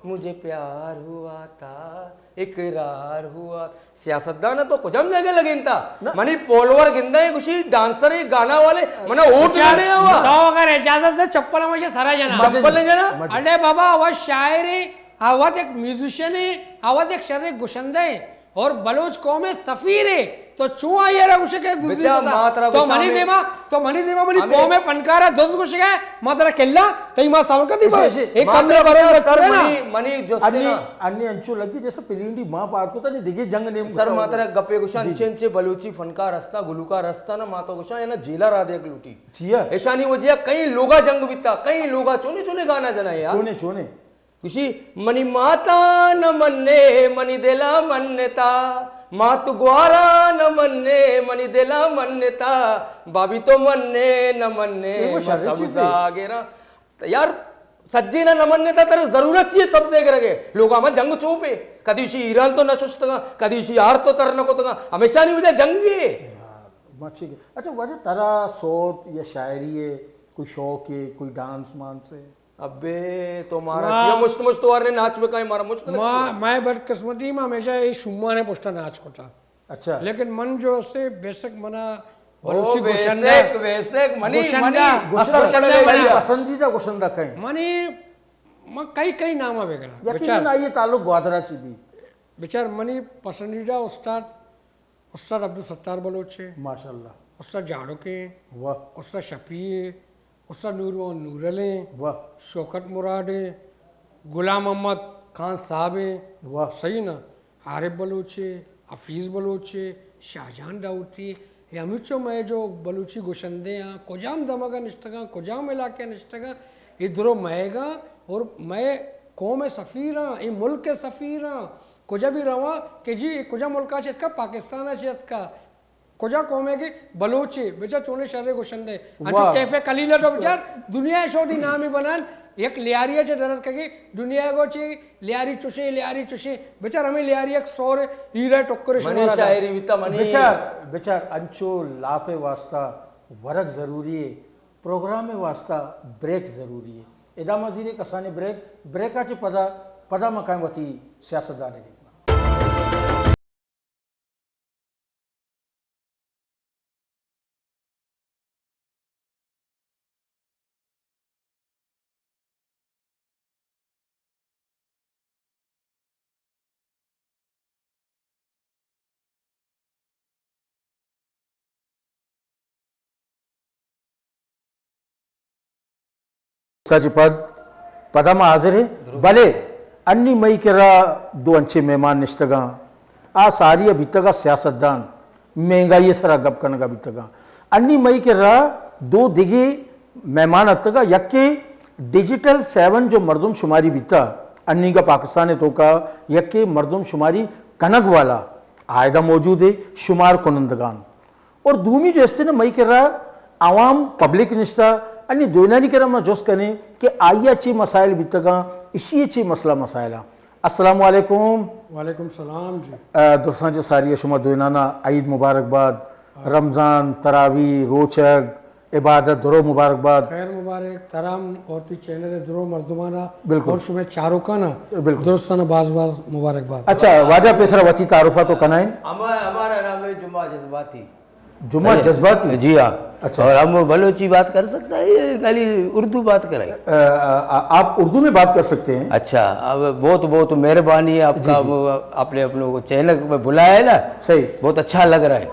مجھے پیار ہوا تھا، اقرار ہوا۔ سیاستدان تو کجام جگہ لگینتا؟ نہ۔ منی فالوور گندے گوشی ڈانسر ہے، گانا والے، منا ووٹ نہ دے ہوا۔ تو اگر اجازت دے، چپل ہمیشہ سرا جنا۔ چپل نہیں جنا؟ مجھے۔ ارے بابا، وہ شاعر ہے، آ وت یک میوزیشن ہے، آ وت یک شر گشندہ ہے۔ اور بلوچ قوم ءِ سفیر ہے، تو چون آئی ءَ را گوشے کہ دزی بچا، کتا؟ ما ترا تو گوشاں منی ہمیں دیما، تو منی دیما منی ہمیں قوم ءِ فنکار ءَ دز گوشگ ءَ، ما ترا کلا، تئی ما سور کتی ایشے، با۔ ایشے۔ ایک ما کم ترا برو گوشاں، سر، نا۔ منی، منی جستے انی، نا۔ انی انچو لگی جیسا پلینڈی ما پار کو تا نی دگے جنگ نیم سر، کتا ما ہو۔ ترا گپے گوشاں، جی۔ انچے انچے بلوچی فنکار ہستا، گلوکار ہستا نا، ما تو گوشاں، اینا جیلا را دیگ لوٹی۔ چیا؟ ایشانی وجہ کئی لوگا جنگ بیتا، کئی لوگا چونے چونے گانا جنا یار۔ چونے چونے۔ گوشی، منی ماتا نہ منے، منی دلا منتا، مات گوارا نہ منے، منی دلا منتا، بابی تو منے نہ منے، اے وہ شریں چیزے۔ سبزا گرا۔ یار، سجے نہ نہ منتا، ترے ضرورت چی ہے سبزے گرگے؟ لوگا ما جنگ چوپے، کدی شی ایران تو نہ ششتگا، کدی شی آر تو تر نہ کتگا، ہمیشہ نی وجہ جنگے۔ اچھا، واجہ، ترا سوت یا شاعری ہے، کوئی شوق ہے، کوئی ڈانس مانس ہے؟ ابے، تو مارا ما، چیا مشت مشت وارنے ناچ بکائیں، مارا مشت ما، لگتی ہے۔ مئے بدقسمتی، ما ہمیشہ اے شومانے پشتا ناچ کتا۔ اچھا۔ لیکن من جو سے بیسک منا او، بلوچی گشندہ، بیسک، بیسک، منی، گشندہ، منی، اثر گشندہ پڑے منی۔ گا۔ پسندیدہ گشندہ کئے؟ منی، من کئی کئی ناما بگنا۔ یقیناً بچار۔ آئی تعلق گوادرا چی بھی۔ بچار منی پسندیدہ استاد استاد عبدالستار بلوچ ہے۔ ماشاءاللہ۔ استاد جاڑک ہیں۔ واہ۔ استاد شفیع ہیں۔ استاد نور محمد نورل ہیں۔ واہ۔ شوکت مراد ہیں۔ غلام محمد خان صاحب ہیں۔ واہ۔ صحیح نا؟ عارف بلوچ ہے، حفیظ بلوچ ہے، شاہجان داؤدی، اے ہمینچو مئے جو بلوچی گشندے ہیں، کجام دمگا نشتگاں، کجام علاقہ نشتگاں، اے درو مئیگاں اور مئے قوم سفیراں، اے ملک سفیراں۔ کجا بھی رواں کہ جی اے کجا ملکا چہ اتکا؟ پاکستانا چہ اتکا۔ کجا قومے کہ بلوچے؟ بچار چونے شرے گشندے۔ انچو واہ۔ کیفے خلیل تو بچار دنیا شودی نامی بنان، یک لیاری چہ درت کگے، دنیا گو چی لیاری چوشے، لیاری چوشے۔ بچار ہمیں لیاری یک سور ہیرا ٹکر منی شمارا دا۔ شاعری بیتا منی۔ بچار، بچار انچو لاپے واسطہ ورگ ضروری ہے، پروگرام واسطہ بریک ضروری ہے۔ ادا ما زیرے کسانیں بریک، بریکا چہ پدا، پدا ما کائیں وتی سیاستدانے دیما۔ چہ پد، پدا ما حاضر ہیں۔ بلے انی مئی کرا دو انچیں مہمان نشتگاں۔ آ ساری ء بیتگا سیاستدان، مہنگائی ء سرا گپ کنگا بیتگاں۔ انی مئی کرا دو دگے مہمان اتگا، یکے ڈیجیٹل سیون جو مردم شماری بیتا، انیگا پاکستان ء توکا یکے مردم شماری کنگ والا آئیدا موجود ہے، شمار کنندگان۔ اور دومی جو استیں نا مئی کرا عوام پبلک نشتا، انی دوئینانی کرا ما جست کنیں کہ آئیا چی مسائل بیتگاں، اشی چی مسئلہ مسائل آں۔ السلام علیکم۔ وعلیکم السلام جی۔ آ، درساں چہ ساری شما دوئینانا عید مبارک باد، رمضان، تراویح، روچگ، عبادت درو مبارک باد۔ خیر مبارک، ترام اور تی چینل درو مردمانا بالکل۔ اور شما چاروکانا بالکل۔ درستانا باز باز مبارک باد۔ اچھا، واجہ پیسرا وتی تعارفا تو کنائیں۔ ہما-، ہمارا نام ہے جمعہ جذباتی۔ جمعہ جذباتی۔ جی ہاں۔ اچھا۔ اور ہم بلوچی بات کر سکتا ہے، یہ خالی اردو بات کریں؟ آ، آ، آپ اردو میں بات کر سکتے ہیں۔ اچھا، اب بہت بہت مہربانی آپ کا، جی، جی۔ وہ آپ نے اپنے کو چینل میں بلایا ہے نا۔ صحیح۔ بہت اچھا لگ رہا ہے۔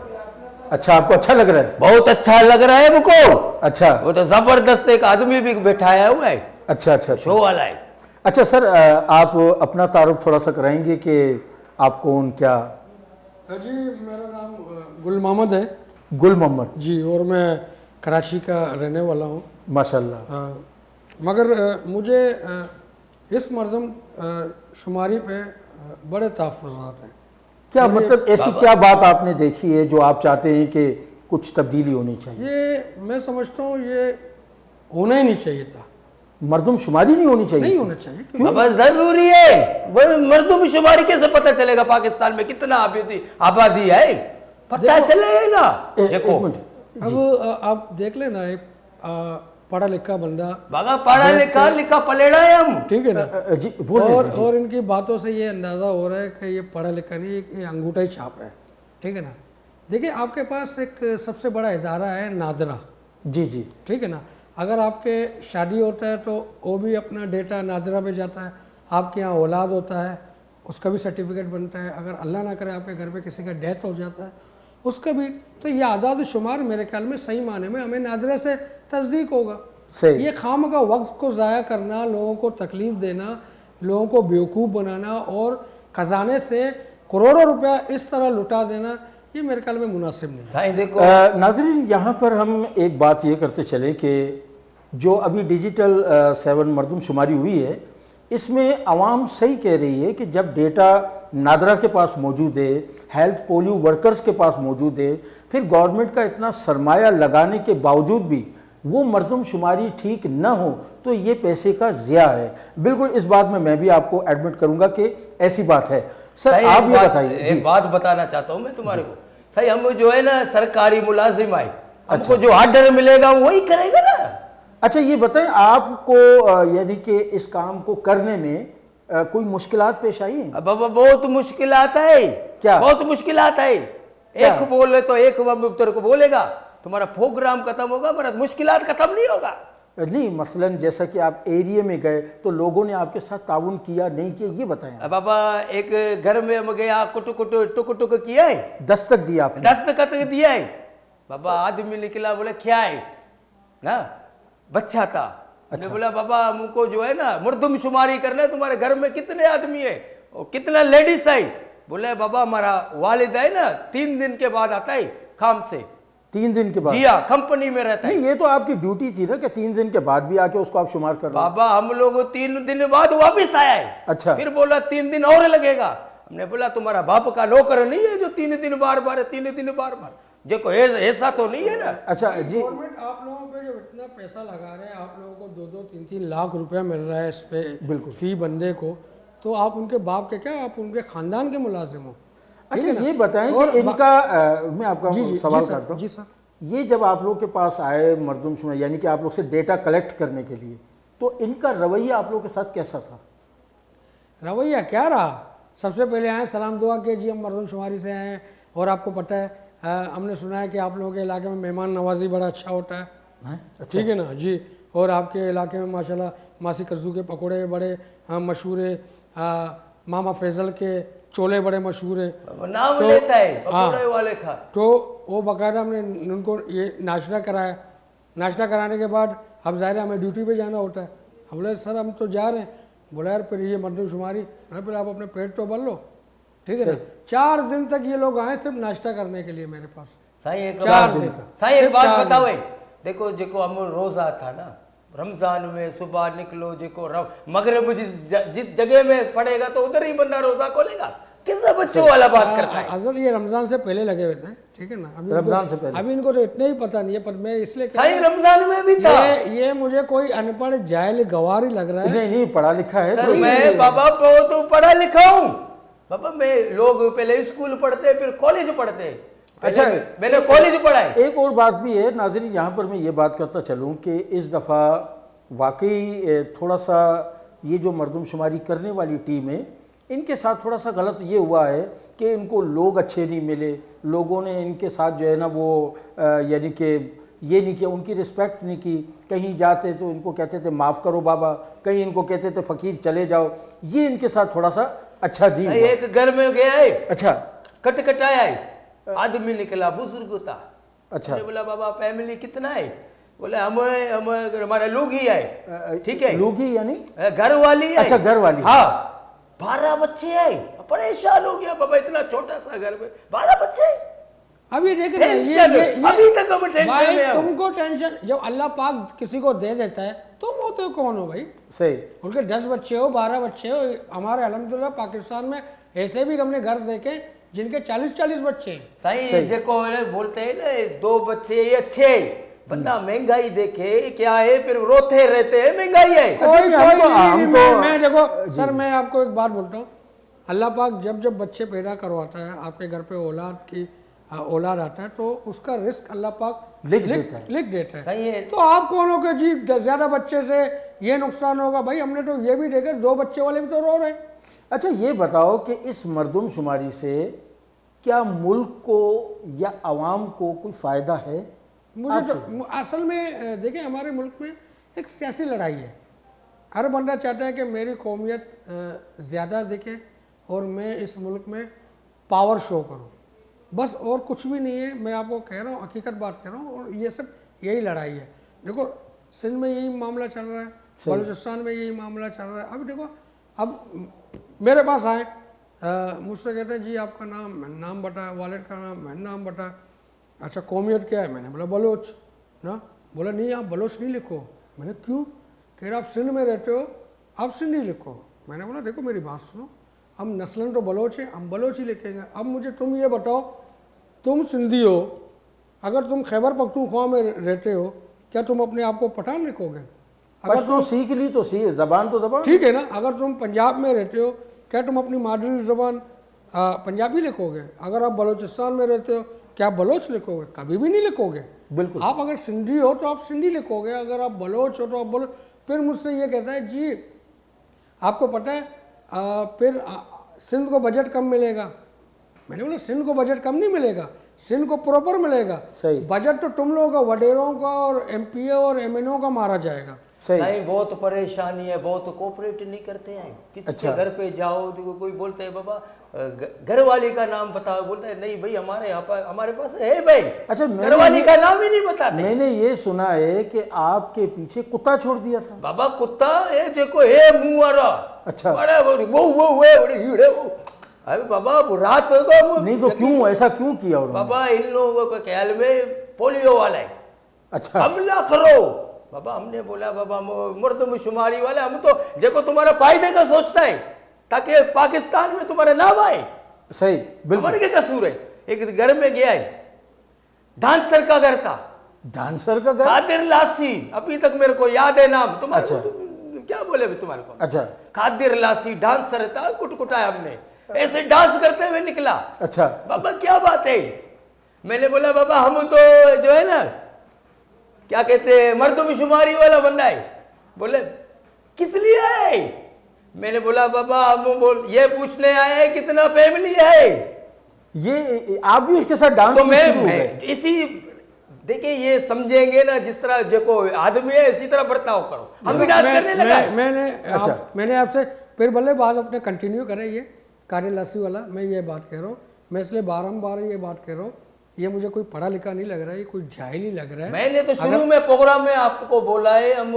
اچھا، آپ کو اچھا لگ رہا ہے؟ بہت اچھا لگ رہا ہے ہم کو۔ اچھا۔ وہ تو زبردست ایک آدمی بھی بٹھایا ہوا ہے۔ اچھا، اچھا، اچھا۔ شو والا ہے۔ اچھا سر، آ، آپ اپنا تعارف تھوڑا سا کرائیں گے کہ آپ کون، کیا؟ جی، میرا نام، آ، گل محمد ہے۔ گل محمد۔ جی، اور میں کراچی کا رہنے والا ہوں۔ ماشاءاللہ۔ آ، مگر، آ، مجھے، آ، اس مردم، آ، شماری پہ، آ، بڑے تحفظات ہیں۔ کیا اور یہ مطلب، ایسی بابا کیا بات آپ نے دیکھی ہے جو آپ چاہتے ہیں کہ کچھ تبدیلی ہونی چاہیے؟ یہ میں سمجھتا ہوں، یہ ہونا ہی نہیں چاہیے تھا۔ مردم شماری نہیں ہونی چاہیے؟ نہیں ہونا چاہیے، کیوں؟ بابا، ضروری ہے۔ وہ مردم شماری کیسے پتہ چلے گا پاکستان میں کتنا آبادی، آبادی ہے؟ پتہ دیکھو، چلے گا۔ اے-، دیکھو۔ ایک منٹ۔ اب، آ، آپ دیکھ لینا، ایک، آ، پڑھا لکھا بندہ۔ بابا، پڑھا دیکھ لکھا، کے لکھا پلیڑا ہے ہم۔ ٹھیک ہے نا؟ آ، آ، جی، بولیں، اور، جی۔ اور ان کی باتوں سے یہ اندازہ ہو رہا ہے کہ یہ پڑھا لکھا نہیں، یہ انگوٹھا ہی چھاپ ہے۔ ٹھیک ہے نا؟ دیکھیں، آپ کے پاس ایک سب سے بڑا ادارہ ہے نادرا۔ جی، جی۔ ٹھیک ہے نا؟ اگر آپ کے شادی ہوتا ہے تو وہ بھی اپنا ڈیٹا نادرا پہ جاتا ہے، آپ کے یہاں اولاد ہوتا ہے، اس کا بھی سرٹیفکیٹ بنتا ہے، اگر اللہ نہ کرے آپ کے گھر پہ کسی کا ڈیتھ ہو جاتا ہے، اس کا بھی۔ تو یہ اعداد و شمار میرے خیال میں صحیح معنی میں ہمیں نادرا سے تصدیق ہوگا۔ صحیح۔ یہ خام کا وقت کو ضائع کرنا، لوگوں کو تکلیف دینا، لوگوں کو بیوقوف بنانا اور خزانے سے کروڑوں روپیہ اس طرح لٹا دینا، یہ میرے خیال میں مناسب نہیں ہے۔ سائیں، دیکھو۔ آ، ناظرین، یہاں پر ہم ایک بات یہ کرتے چلیں کہ جو ابھی ڈیجیٹل، آ، سیون مردم شماری ہوئی ہے، اس میں عوام صحیح کہہ رہی ہے کہ جب ڈیٹا نادرا کے پاس موجود ہے، ہیلتھ پولیو ورکرز کے پاس موجود ہے، پھر گورنمنٹ کا اتنا سرمایہ لگانے کے باوجود بھی وہ مردم شماری ٹھیک نہ ہو تو یہ پیسے کا ضیاع ہے۔ بالکل اس بات میں میں بھی آپ کو ایڈمٹ کروں گا کہ ایسی بات ہے۔ سر، صحیح، آپ ایک یہ بات، بتائیے۔ ایک جی۔ بات بتانا چاہتا ہوں میں تمہارے جی۔ کو۔ صحیح، ہم جو ہے نا سرکاری ملازم آئے، ہم اچھا۔ کو جو آرڈر ملے گا وہی کرے گا نا۔ اچھا، یہ بتائیں، آپ کو، آ، یعنی کہ اس کام کو کرنے میں، آ، کوئی مشکلات پیش آئی ہیں؟ اب، اب بہت مشکلات ہے۔ کیا؟ بہت مشکلات ہے۔ کیا؟ ایک بولے تو ایک وہ تیرے کو بولے گا، تمہارا پروگرام ختم ہوگا، ہمارا مشکلات ختم نہیں ہوگا۔ نہیں، مثلاً جیسا کہ آپ ایریے میں گئے تو لوگوں نے آپ کے ساتھ تعاون کیا، نہیں کیا، یہ بتائیں۔ اب بابا، ایک گھر میں ہم گیا، کٹ کٹ، ٹک ٹک کیا ہے۔ دستک دیا آپ نے؟ دستخط دیا ہے۔ بابا، آدمی نکلا، بولے، کیا ہے؟ نا، بچہ تھا۔ ہم نے اچھا۔ بولا، بابا، ہم کو جو ہے نا، مردم شماری کرنا ہے، تمہارے گھر میں کتنے آدمی ہے اور کتنا لیڈیز ہے؟ بولے، بابا، ہمارا والد ہے نا، تین دن کے بعد آتا ہے کام سے۔ تین دن کے بعد؟ جی ہاں، کمپنی میں رہتا ہے۔ نہیں، یہ تو آپ کی ڈیوٹی تھی نا کہ تین دن کے بعد بھی آ کے اس کو آپ شمار کر رہے ہیں۔ بابا، ہم لوگ تین دن بعد واپس آیا ہے۔ اچھا۔ پھر بولا، تین دن اور لگے گا۔ ہم نے بولا، تمہارا باپ کا نوکر نہیں ہے جو تین دن بار بار، تین دن بار بار۔ دیکھو، ایس-، ایسا تو نہیں ہے نا۔ اچھا، جی۔ گورنمنٹ آپ لوگوں پہ جو اتنا پیسہ لگا رہے ہیں، آپ لوگوں کو دو دو تین تین لاکھ روپیہ مل رہا ہے اس پہ، بالکل۔ فی بندے کو، تو آپ ان کے باپ کے کیا، آپ ان کے خاندان کے ملازم ہو؟ ٹھیک ہے اچھا، نا؟ یہ بتائیں اور کہ ان با-، کا، آ، میں آپ کا جی، جی، سوال جی سر، کرتا ہوں۔ جی سر۔ یہ جب آپ لوگ کے پاس آئے مردم شمار، یعنی کہ آپ لوگ سے ڈیٹا کلیکٹ کرنے کے لیے، تو ان کا رویہ آپ لوگ کے ساتھ کیسا تھا؟ رویہ کیا رہا؟ سب سے پہلے آئے، سلام دعا کے، جی ہم مردم شماری سے آئے ہیں اور آپ کو پتہ ہے، آ، ہم نے سنا ہے کہ آپ لوگوں کے علاقے میں مہمان نوازی بڑا اچھا ہوتا ہے۔ ہیں؟ اچھا۔ ٹھیک ہے نا؟ جی، اور آپ کے علاقے میں ماشاءاللہ ماسی کزو کے پکوڑے بڑے، آ، مشہور ہے، آ، ماما فیصل کے چولے بڑے مشہور ہیں۔ وہ نام تو لیتا ہے، ہاں۔ پکوڑے والے کا۔ تو وہ باقاعدہ ہم نے ان کو یہ ناشتہ کرایا۔ ناشتہ کرانے کے بعد اب ظاہر ہے ہمیں ڈیوٹی پہ جانا ہوتا ہے۔ ہم بولے، سر، ہم تو جا رہے ہیں۔ بولا، یار، پھر یہ مردم شماری، میں بولا، آپ اپنے پیٹ تو بھر لو، ٹھیک ہے نا؟ صحیح۔ چار دن تک یہ لوگ آئے صرف ناشتہ کرنے کے لیے میرے پاس۔ سائیں، ایک چار بات، دن۔ سائیں، ایک صرف بات چار بتاؤ، دن۔ اے، دیکھو، جیکو ہم روزہ تھا نا، رمضان میں صبح نکلو، جیکو رو-، مغرب جس ج-، جس جگہ میں پڑے گا تو ادھر ہی بندہ روزہ کھولے گا۔ کس بچوں والا بات کرتا ہے؟ حضرت، یہ رمضان سے پہلے لگے ہوئے تھے، ٹھیک ہے نا؟ ابھی ان کو، رمضان سے پہلے۔ ابھی ان کو تو اتنا ہی پتہ نہیں ہے، پر میں اس لیے کہہ رہا ہوں، سائیں، رمضان میں بھی تھا۔ یہ، یہ مجھے کوئی ان پڑھ جاہل گوار ہی لگ رہا ہے۔ نہیں، نہیں، پڑھا لکھا ہے سر، تو میں یہ بابا بہت پڑھا لکھا ہوں۔ بابا، میں، لوگ پہلے اسکول پڑھتے، پھر کالج پڑھتے۔ پہلے اچھا، میں، میں نے ایک، کالج پڑھا ہے۔ ایک اور بات بھی ہے ناظرین، یہاں پر میں یہ بات کرتا چلوں کہ اس دفعہ واقعی، اے، تھوڑا سا یہ جو مردم شماری کرنے والی ٹیم ہے، ان کے ساتھ تھوڑا سا غلط یہ ہوا ہے کہ ان کو لوگ اچھے نہیں ملے، لوگوں نے ان کے ساتھ جو ہے نا وہ، آ، یعنی کہ یہ نہیں کیا، ان کی ریسپیکٹ نہیں کی۔ کہیں جاتے تو ان کو کہتے تھے معاف کرو بابا، کہیں ان کو کہتے تھے فقیر چلے جاؤ۔ یہ ان کے ساتھ تھوڑا سا اچھا نہیں ہوا۔ ایک گھر میں گیا ہے، اچھا۔ کٹ کٹایا ہے، آدمی نکلا، بزرگ تھا۔ اچھا۔ میں نے بولا، بابا، فیملی کتنا ہے؟ بولے، ہم، ہم، ہمارا لوگ ہی ہے۔ اے، اے، ٹھیک ہے۔ لوگ ہی یعنی؟ اے، گھر والی ہے۔ اچھا، گھر والی۔ ہاں۔ بارہ بچے ہیں۔ پریشان ہو گیا، بابا، اتنا چھوٹا سا گھر میں بارہ بچے۔ اب یہ دیکھ رہے ہیں، یہ، ٹینشن۔ یہ، یہ ابھی تک ہم ٹینشن بھائی، میں ہیں۔ تم کو ٹینشن، جب اللہ پاک کسی کو دے دیتا ہے، تم ہوتے ہو کون ہو بھائی؟ صحیح۔ ان کے دس بچے ہو، بارہ بچے ہو، ہمارے الحمدللہ پاکستان میں ایسے بھی ہم نے گھر دیکھے جن کے چالیس چالیس بچے ہیں۔ سائیں، صحیح۔ جیکو ہے نا، بولتے ہیں نا، دو بچے یا چھ، بندہ مہنگائی دیکھے کیا ہے، پھر روتے رہتے ہیں، مہنگائی ہے۔ کوئی، اچھا، ہم کوئی تو، نہیں، ہم نہیں، تو میں، میں، دیکھو، جی۔ سر، میں آپ کو ایک بات بولتا ہوں، اللہ پاک جب جب بچے پیدا کرواتا ہے، آپ کے گھر پہ اولاد کی، آ، اولاد آتا ہے، تو اس کا رزق اللہ پاک لکھ لکھ، دیتا ہے۔ لکھ دیتا ہے۔ صحیح ہے۔ تو آپ کون ہو کہ جی، د-، زیادہ بچے سے یہ نقصان ہوگا؟ بھائی، ہم نے تو یہ بھی دیکھا، دو بچے والے بھی تو رو رہے ہیں۔ اچھا، یہ بتاؤ کہ اس مردم شماری سے کیا ملک کو یا عوام کو کوئی فائدہ ہے؟ مجھے آپ تو سے۔ م-، اصل میں، اے، دیکھیں، ہمارے ملک میں ایک سیاسی لڑائی ہے۔ ہر بندہ چاہتا ہے کہ میری قومیت، اے، زیادہ دکھے اور میں اس ملک میں پاور شو کروں، بس اور کچھ بھی نہیں ہے۔ میں آپ کو کہہ رہا ہوں، حقیقت بات کہہ رہا ہوں، اور یہ سب یہی لڑائی ہے۔ دیکھو، سندھ میں یہی معاملہ چل رہا ہے، صحیح۔ بلوچستان میں یہی معاملہ چل رہا ہے۔ اب دیکھو، اب میرے پاس آئے، آ، مجھ سے کہتے ہیں، "جی، آپ کا نام؟" میں نے نام بتایا، والد کا نام، میں نے نام بتایا۔ "اچھا، قومیت کیا ہے؟" میں نے بولا، "بلوچ۔" نا، بولا، "نہیں، آپ بلوچ نہیں لکھو۔" میں نے، "کیوں؟" کہہ رہا، "آپ سندھ میں رہتے ہو، آپ سندھی لکھو۔" میں نے بولا، "دیکھو، میری بات سنو، ہم نسلاً تو بلوچ ہیں، ہم بلوچ ہی لکھیں گے۔ اب مجھے تم یہ بتاؤ، تم سندھی ہو، اگر تم خیبر پختونخوا میں رہتے ہو، کیا تم اپنے آپ کو پٹھان لکھو گے؟ اگر پشتو تم سیکھ لی تو سی-، زبان تو زبان۔ ٹھیک ہے نا، اگر تم پنجاب میں رہتے ہو، کیا تم اپنی مادری زبان، آ، پنجابی لکھو گے؟ اگر آپ بلوچستان میں رہتے ہو، کیا بلوچ لکھو گے؟ کبھی بھی نہیں لکھو گے۔ بالکل۔ آپ اگر سندھی ہو تو آپ سندھی لکھو گے، اگر آپ بلوچ ہو تو آپ بلوچ۔ پھر مجھ سے یہ کہتا ہے، جی، آپ کو پتہ ہے، آ، پھر، آ، سندھ کو بجٹ کم ملے گا۔ میں نے بولا، "سندھ کو بجٹ کم نہیں ملے گا، سندھ کو پراپر ملے گا۔" صحیح۔ بجٹ تو تم لوگوں کا، وڈیروں کا اور ایم پی اے اور ایم این او کا مارا جائے گا۔ صحیح۔ سائیں، بہت پریشانی ہے، بہت کوپریٹ نہیں کرتے ہیں۔ کسی کے اچھا۔ گھر پہ جاؤ تو کوئی بولتے ہیں، "بابا، گھر والی کا نام بتاؤ۔" بولتا ہے، "نہیں بھائی، ہمارے یہاں پر، ہمارے پاس ہے بھائی۔" اچھا، میں گھر نے والی یہ، کا نام ہی نہیں بتاتے۔ میں نے یہ سنا ہے کہ آپ کے پیچھے کتا چھوڑ دیا تھا۔ بابا، کتا ہے، جیکو ہے منہ والا۔ اچھا۔ بڑے، بڑے، وہ، وہ، وہ، بڑے ہیڑے، وہ۔ ارے بابا، وہ رات ہوگا، وہ نہیں تو کیوں، ایسا کیوں کیا انہوں نے؟ بابا، ان لوگوں کے خیال میں پولیو والا ہے۔ اچھا۔ حملہ کرو۔ بابا، ہم نے بولا، بابا، م-، مردم شماری والا، ہم تو، جیکو تمہارا فائدے کا سوچتا ہے، تاکہ پاکستان میں تمہارا نام آئے۔ صحیح، بالکل۔ ہمارے کیا قصور ہے؟ ایک گھر میں گیا ہے، ڈانسر کا گھر تھا۔ ڈانسر کا گھر؟ قادر لاسی، ابھی تک میرے کو یاد ہے نام۔ تمہارے کو اچھا۔ تو کیا بولے ابھی تمہارے کو؟ اچھا۔ قادر لاسی ڈانسر تھا، کٹ کٹایا ہم نے۔ ایسے ڈانس کرتے ہوئے نکلا۔ اچھا۔ بابا، کیا بات ہے؟ میں نے بولا، "بابا، ہم تو جو ہے نا، کیا کہتے ہیں، مردم شماری والا بندہ ہے۔" بولے، "کس لیے آئے؟" میں نے بولا، "بابا، ہم بول، یہ پوچھنے آئے ہیں، کتنا فیملی ہے؟" یہ، آپ بھی اس کے ساتھ ڈانس تو میں میں، شروع ہو میں گئے؟ اسی، دیکھیں، یہ سمجھیں گے نا، جس طرح جو کو آدمی ہے، اسی طرح برتاؤ کرو۔ ہم بھی ڈانس میں، کرنے لگا۔ میں، میں نے اچھا۔ آپ، میں نے آپ سے پھر بلے بات اپنے کنٹینیو کرے، یہ قادر لاسی والا، میں یہ بات کہہ رہا ہوں، میں اس لیے بارمبار یہ بات کہہ رہا ہوں، یہ مجھے کوئی پڑھا لکھا نہیں لگ رہا ہے، یہ کوئی جاہل ہی لگ رہا ہے۔ میں نے تو اگر شروع میں پروگرام میں آپ کو بولا ہے، ہم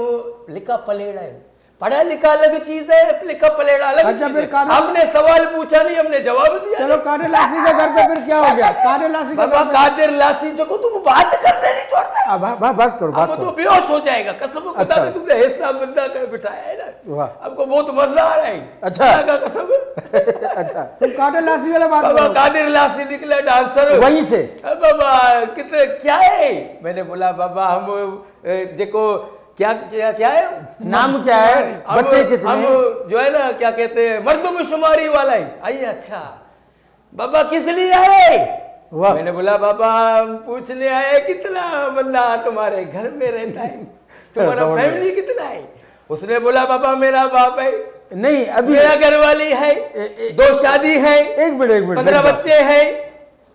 لکھا پلیڑا ہے۔ پڑھا لکھا الگ چیز ہے، لکھا پلیڑا الگ اچھا، چیز پھر ہے۔ قادر ہم نے سوال پوچھا نہیں، ہم نے جواب دیا۔ چلو، قادر لاسی کے گھر پہ پھر کیا ہو گیا؟ قادر لاسی کے بابا، گھر پہ قادر لاسی جو کو تم بات کرنے نہیں چھوڑتا۔ اب بات، بات کرو، بات اب تو کرو۔ بے ہوش ہو جائے گا، قسم خدا اچھا۔ نے تم نے ایسا بندہ کر بٹھایا ہے نا۔ واہ۔ ہم کو بہت مزہ آ رہا ہے۔ اچھا۔ اللہ کا قسم ہے۔ اچھا۔ تم قادر لاسی والا بات بابا، کرو۔ قادر لاسی نکلا ڈانسر۔ وہیں سے۔ اے بابا، کتنے، کیا ہے؟ میں نے بولا، بابا، ہم، اے، دیکھو، کیا، کیا، کیا ہے؟ نام کیا ہے؟ ہم، بچے کتنے ہم ہیں؟ جو ہے نا، کیا کہتے ہیں، مردم شماری والا ہے۔ آئیے، اچھا۔ بابا، کس لیے آئے؟ واہ۔ میں نے بولا، بابا، ہم پوچھنے آئے، کتنا بندہ تمہارے گھر میں رہتا ہے؟ تمہارا بڑھیا۔ فیملی کتنا ہے؟ اس نے بولا، بابا، میرا باپ ہے، نہیں, अभी मेरा घर वाली है, ए, ए, दो शादी है, एक मिनट, एक मिनट, पन्द्रह मेरी बात बच्चे हैं।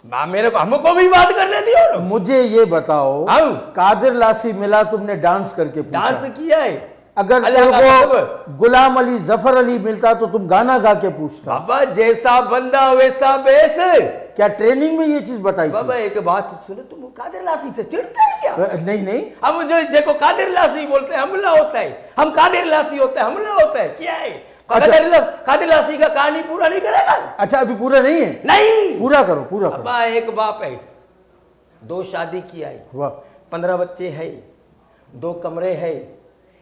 माँ, मेरे को, हमको भी बात करने दियो ना। मुझे ये बताओ, हाँ। कादिर लासी मिला, तुमने डांस करके पूछा? डांस किया है। अगर अल्लाह का तुमको कसम। गुलाम अली, जफर अली मिलता तो तुम गाना गा के पूछता? बाबा, जैसा बंदा वैसा बेस। क्या ट्रेनिंग में ये चीज बताई थी? बाबा, एक बात सुनो, तुम कादिर लासी से चिढ़ते हैं क्या? अ, नहीं, नहीं। हम जो, जेको कादिर लासी बोलते हैं, हमला होता है। हम कादिर लासी होते हैं, हमला होता है। क्या है? अच्छा। कादिर लास-, कादिर लासी का कहानी पूरा नहीं करेगा? अच्छा, अभी पूरा नहीं है? नहीं। पूरा करो, पूरा करो। अब्बा, एक बाप है, दो शादी किया है, वाह। पन्द्रह बच्चे हैं, दो कमरे हैं,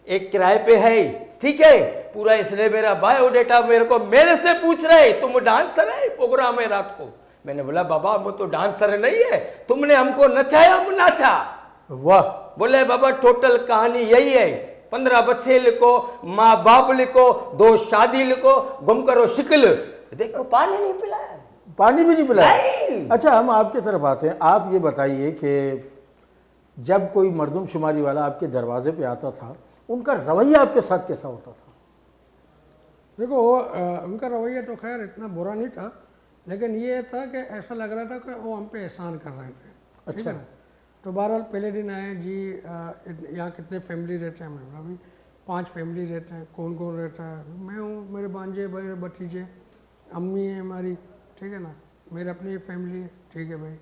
एक किराए पे है, ठीक है? पूरा इसने मेरा बायोडाटा मेरे को, मेरे से पूछ रहे, "तुम डांसर है, प्रोग्राम है रात को?" मैंने बोला, "बाबा, हम तो डांसर नहीं है, तुमने हमको नचाया, हम नाचा।" वाह। बोले, "बाबा, टोटल कहानी यही है, पन्द्रह बच्चे लिखो, माँ बाप लिखो, दो शादी लिखो, गुम करो शिकल।" देखो, पानी नहीं पिलाया। पानी भी नहीं पिलाया? नहीं। अच्छा, हम आपकी तरफ आते हैं। आप ये बताइए कि जब कोई मर्दमशुमारी वाला आपके दरवाजे पे आता था, उनका रवैया आपके साथ कैसा होता था? देखो, वो, अ, उनका रवैया तो खैर इतना बुरा नहीं था, लेकिन ये था कि ऐसा लग रहा था कि वो हम पे एहसान कर रहे थे। ठीक है अच्छा। ना? तो बहरहाल पहले दिन आए जी, अ, इत-, यहाँ कितने फैमिली रहते हैं? हमने बोला, "भाई, पांच फैमिली रहते हैं।" "कौन कौन रहता है?" "मैं हूँ, मेरे भांजे, मेरे भतीजे, अम्मी है हमारी, ठीक है ना, मेरे अपनी फैमिली है।" "ठीक है भाई,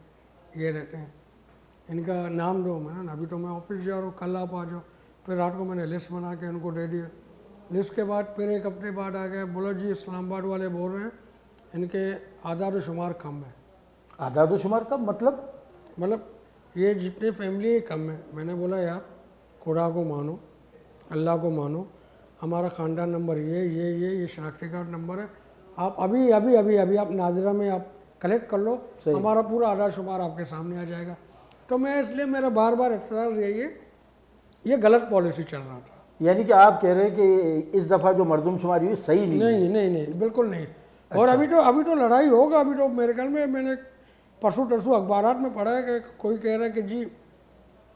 ये रहते हैं।" इनका नाम दो। मैंने, "अभी तो मैं ऑफिस जा रहा हूँ, कल आप आ जाओ।" फिर रात को मैंने लिस्ट बना के उनको दे दिया। लिस्ट के बाद फिर एक हफ्ते बाद आ गए, बोला, "जी, इस्लामाबाद वाले बोल रहे हैं, इनके आदाद शुमार कम है।" आदाद शुमार कम मतलब? मतलब, ये जितने फैमिली है, कम है। मैंने बोला, "यार, खुदा को मानो, अल्लाह को मानो, हमारा खानदान नंबर ये, ये, ये, ये शनाख्ती कार्ड नंबर है, आप अभी, अभी, अभी, अभी आप नाजरा में आप कलेक्ट कर लो, सही। हमारा पूरा आदाद शुमार आपके सामने आ जाएगा।" तो मैं इसलिए, मेरा बार बार एतराज़ यही है, ये गलत पॉलिसी चल रहा था। यानी कि आप कह रहे हैं कि इस दफा जो मर्दमशुमारी हुई, सही नहीं नहीं, है? नहीं, नहीं, बिल्कुल नहीं। और अच्छा। अभी तो, अभी तो लड़ाई होगा, अभी तो मेरे ख्याल में मैंने परसों तरसों अखबारात में पढ़ा है कि कोई कह रहा है कि जी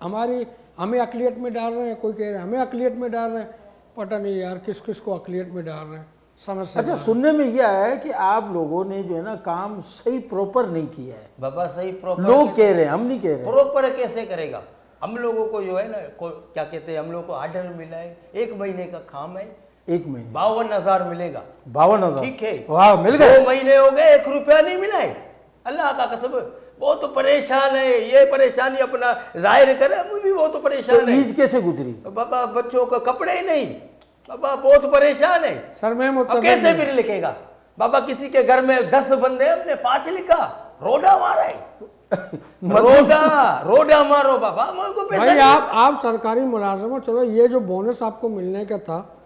हमारी, हमें अकलियत में डाल रहे हैं, कोई कह रहा है हमें अकलियत में डाल रहे हैं। पता नहीं यार, किस किस को अकलियत में डाल रहे हैं, समझ से अच्छा, बाहर है। सुनने में ये आया है कि आप लोगों ने जो है ना, काम सही प्रॉपर नहीं किया है। बाबा, सही प्रॉपर लोग कैसे, कह रहे हैं, हम नहीं कह रहे। प्रॉपर कैसे करेगा? हम लोगों को जो है ना, को, क्या कहते हैं, हम लोगों को ऑर्डर मिला है, एक महीने का काम है, एक महीने। बावन हजार मिलेगा। बावन हजार? ठीक है। वाह, मिल गए। दो महीने हो गए, एक रुपया नहीं मिला है। अल्लाह का कसम, बहुत परेशान है। ये परेशानी अपना जाहिर करे, हम भी बहुत परेशान तो है। ईद कैसे गुजरी? बाबा, बच्चों का कपड़े ही नहीं। बाबा, बहुत परेशान है। सर, मैं अब मुतफिक कैसे नहीं। बिल लिखेगा? बाबा, किसी के घर में दस बंदे, हमने पांच लिखा, रोडा मारा है। मतलब रोडा, रोडा मारो बाबा, मेरे को पैसा भाई, नहीं। आप, आप सरकारी मुलाजिम हो, चलो, ये जो बोनस आपको मिलने का था,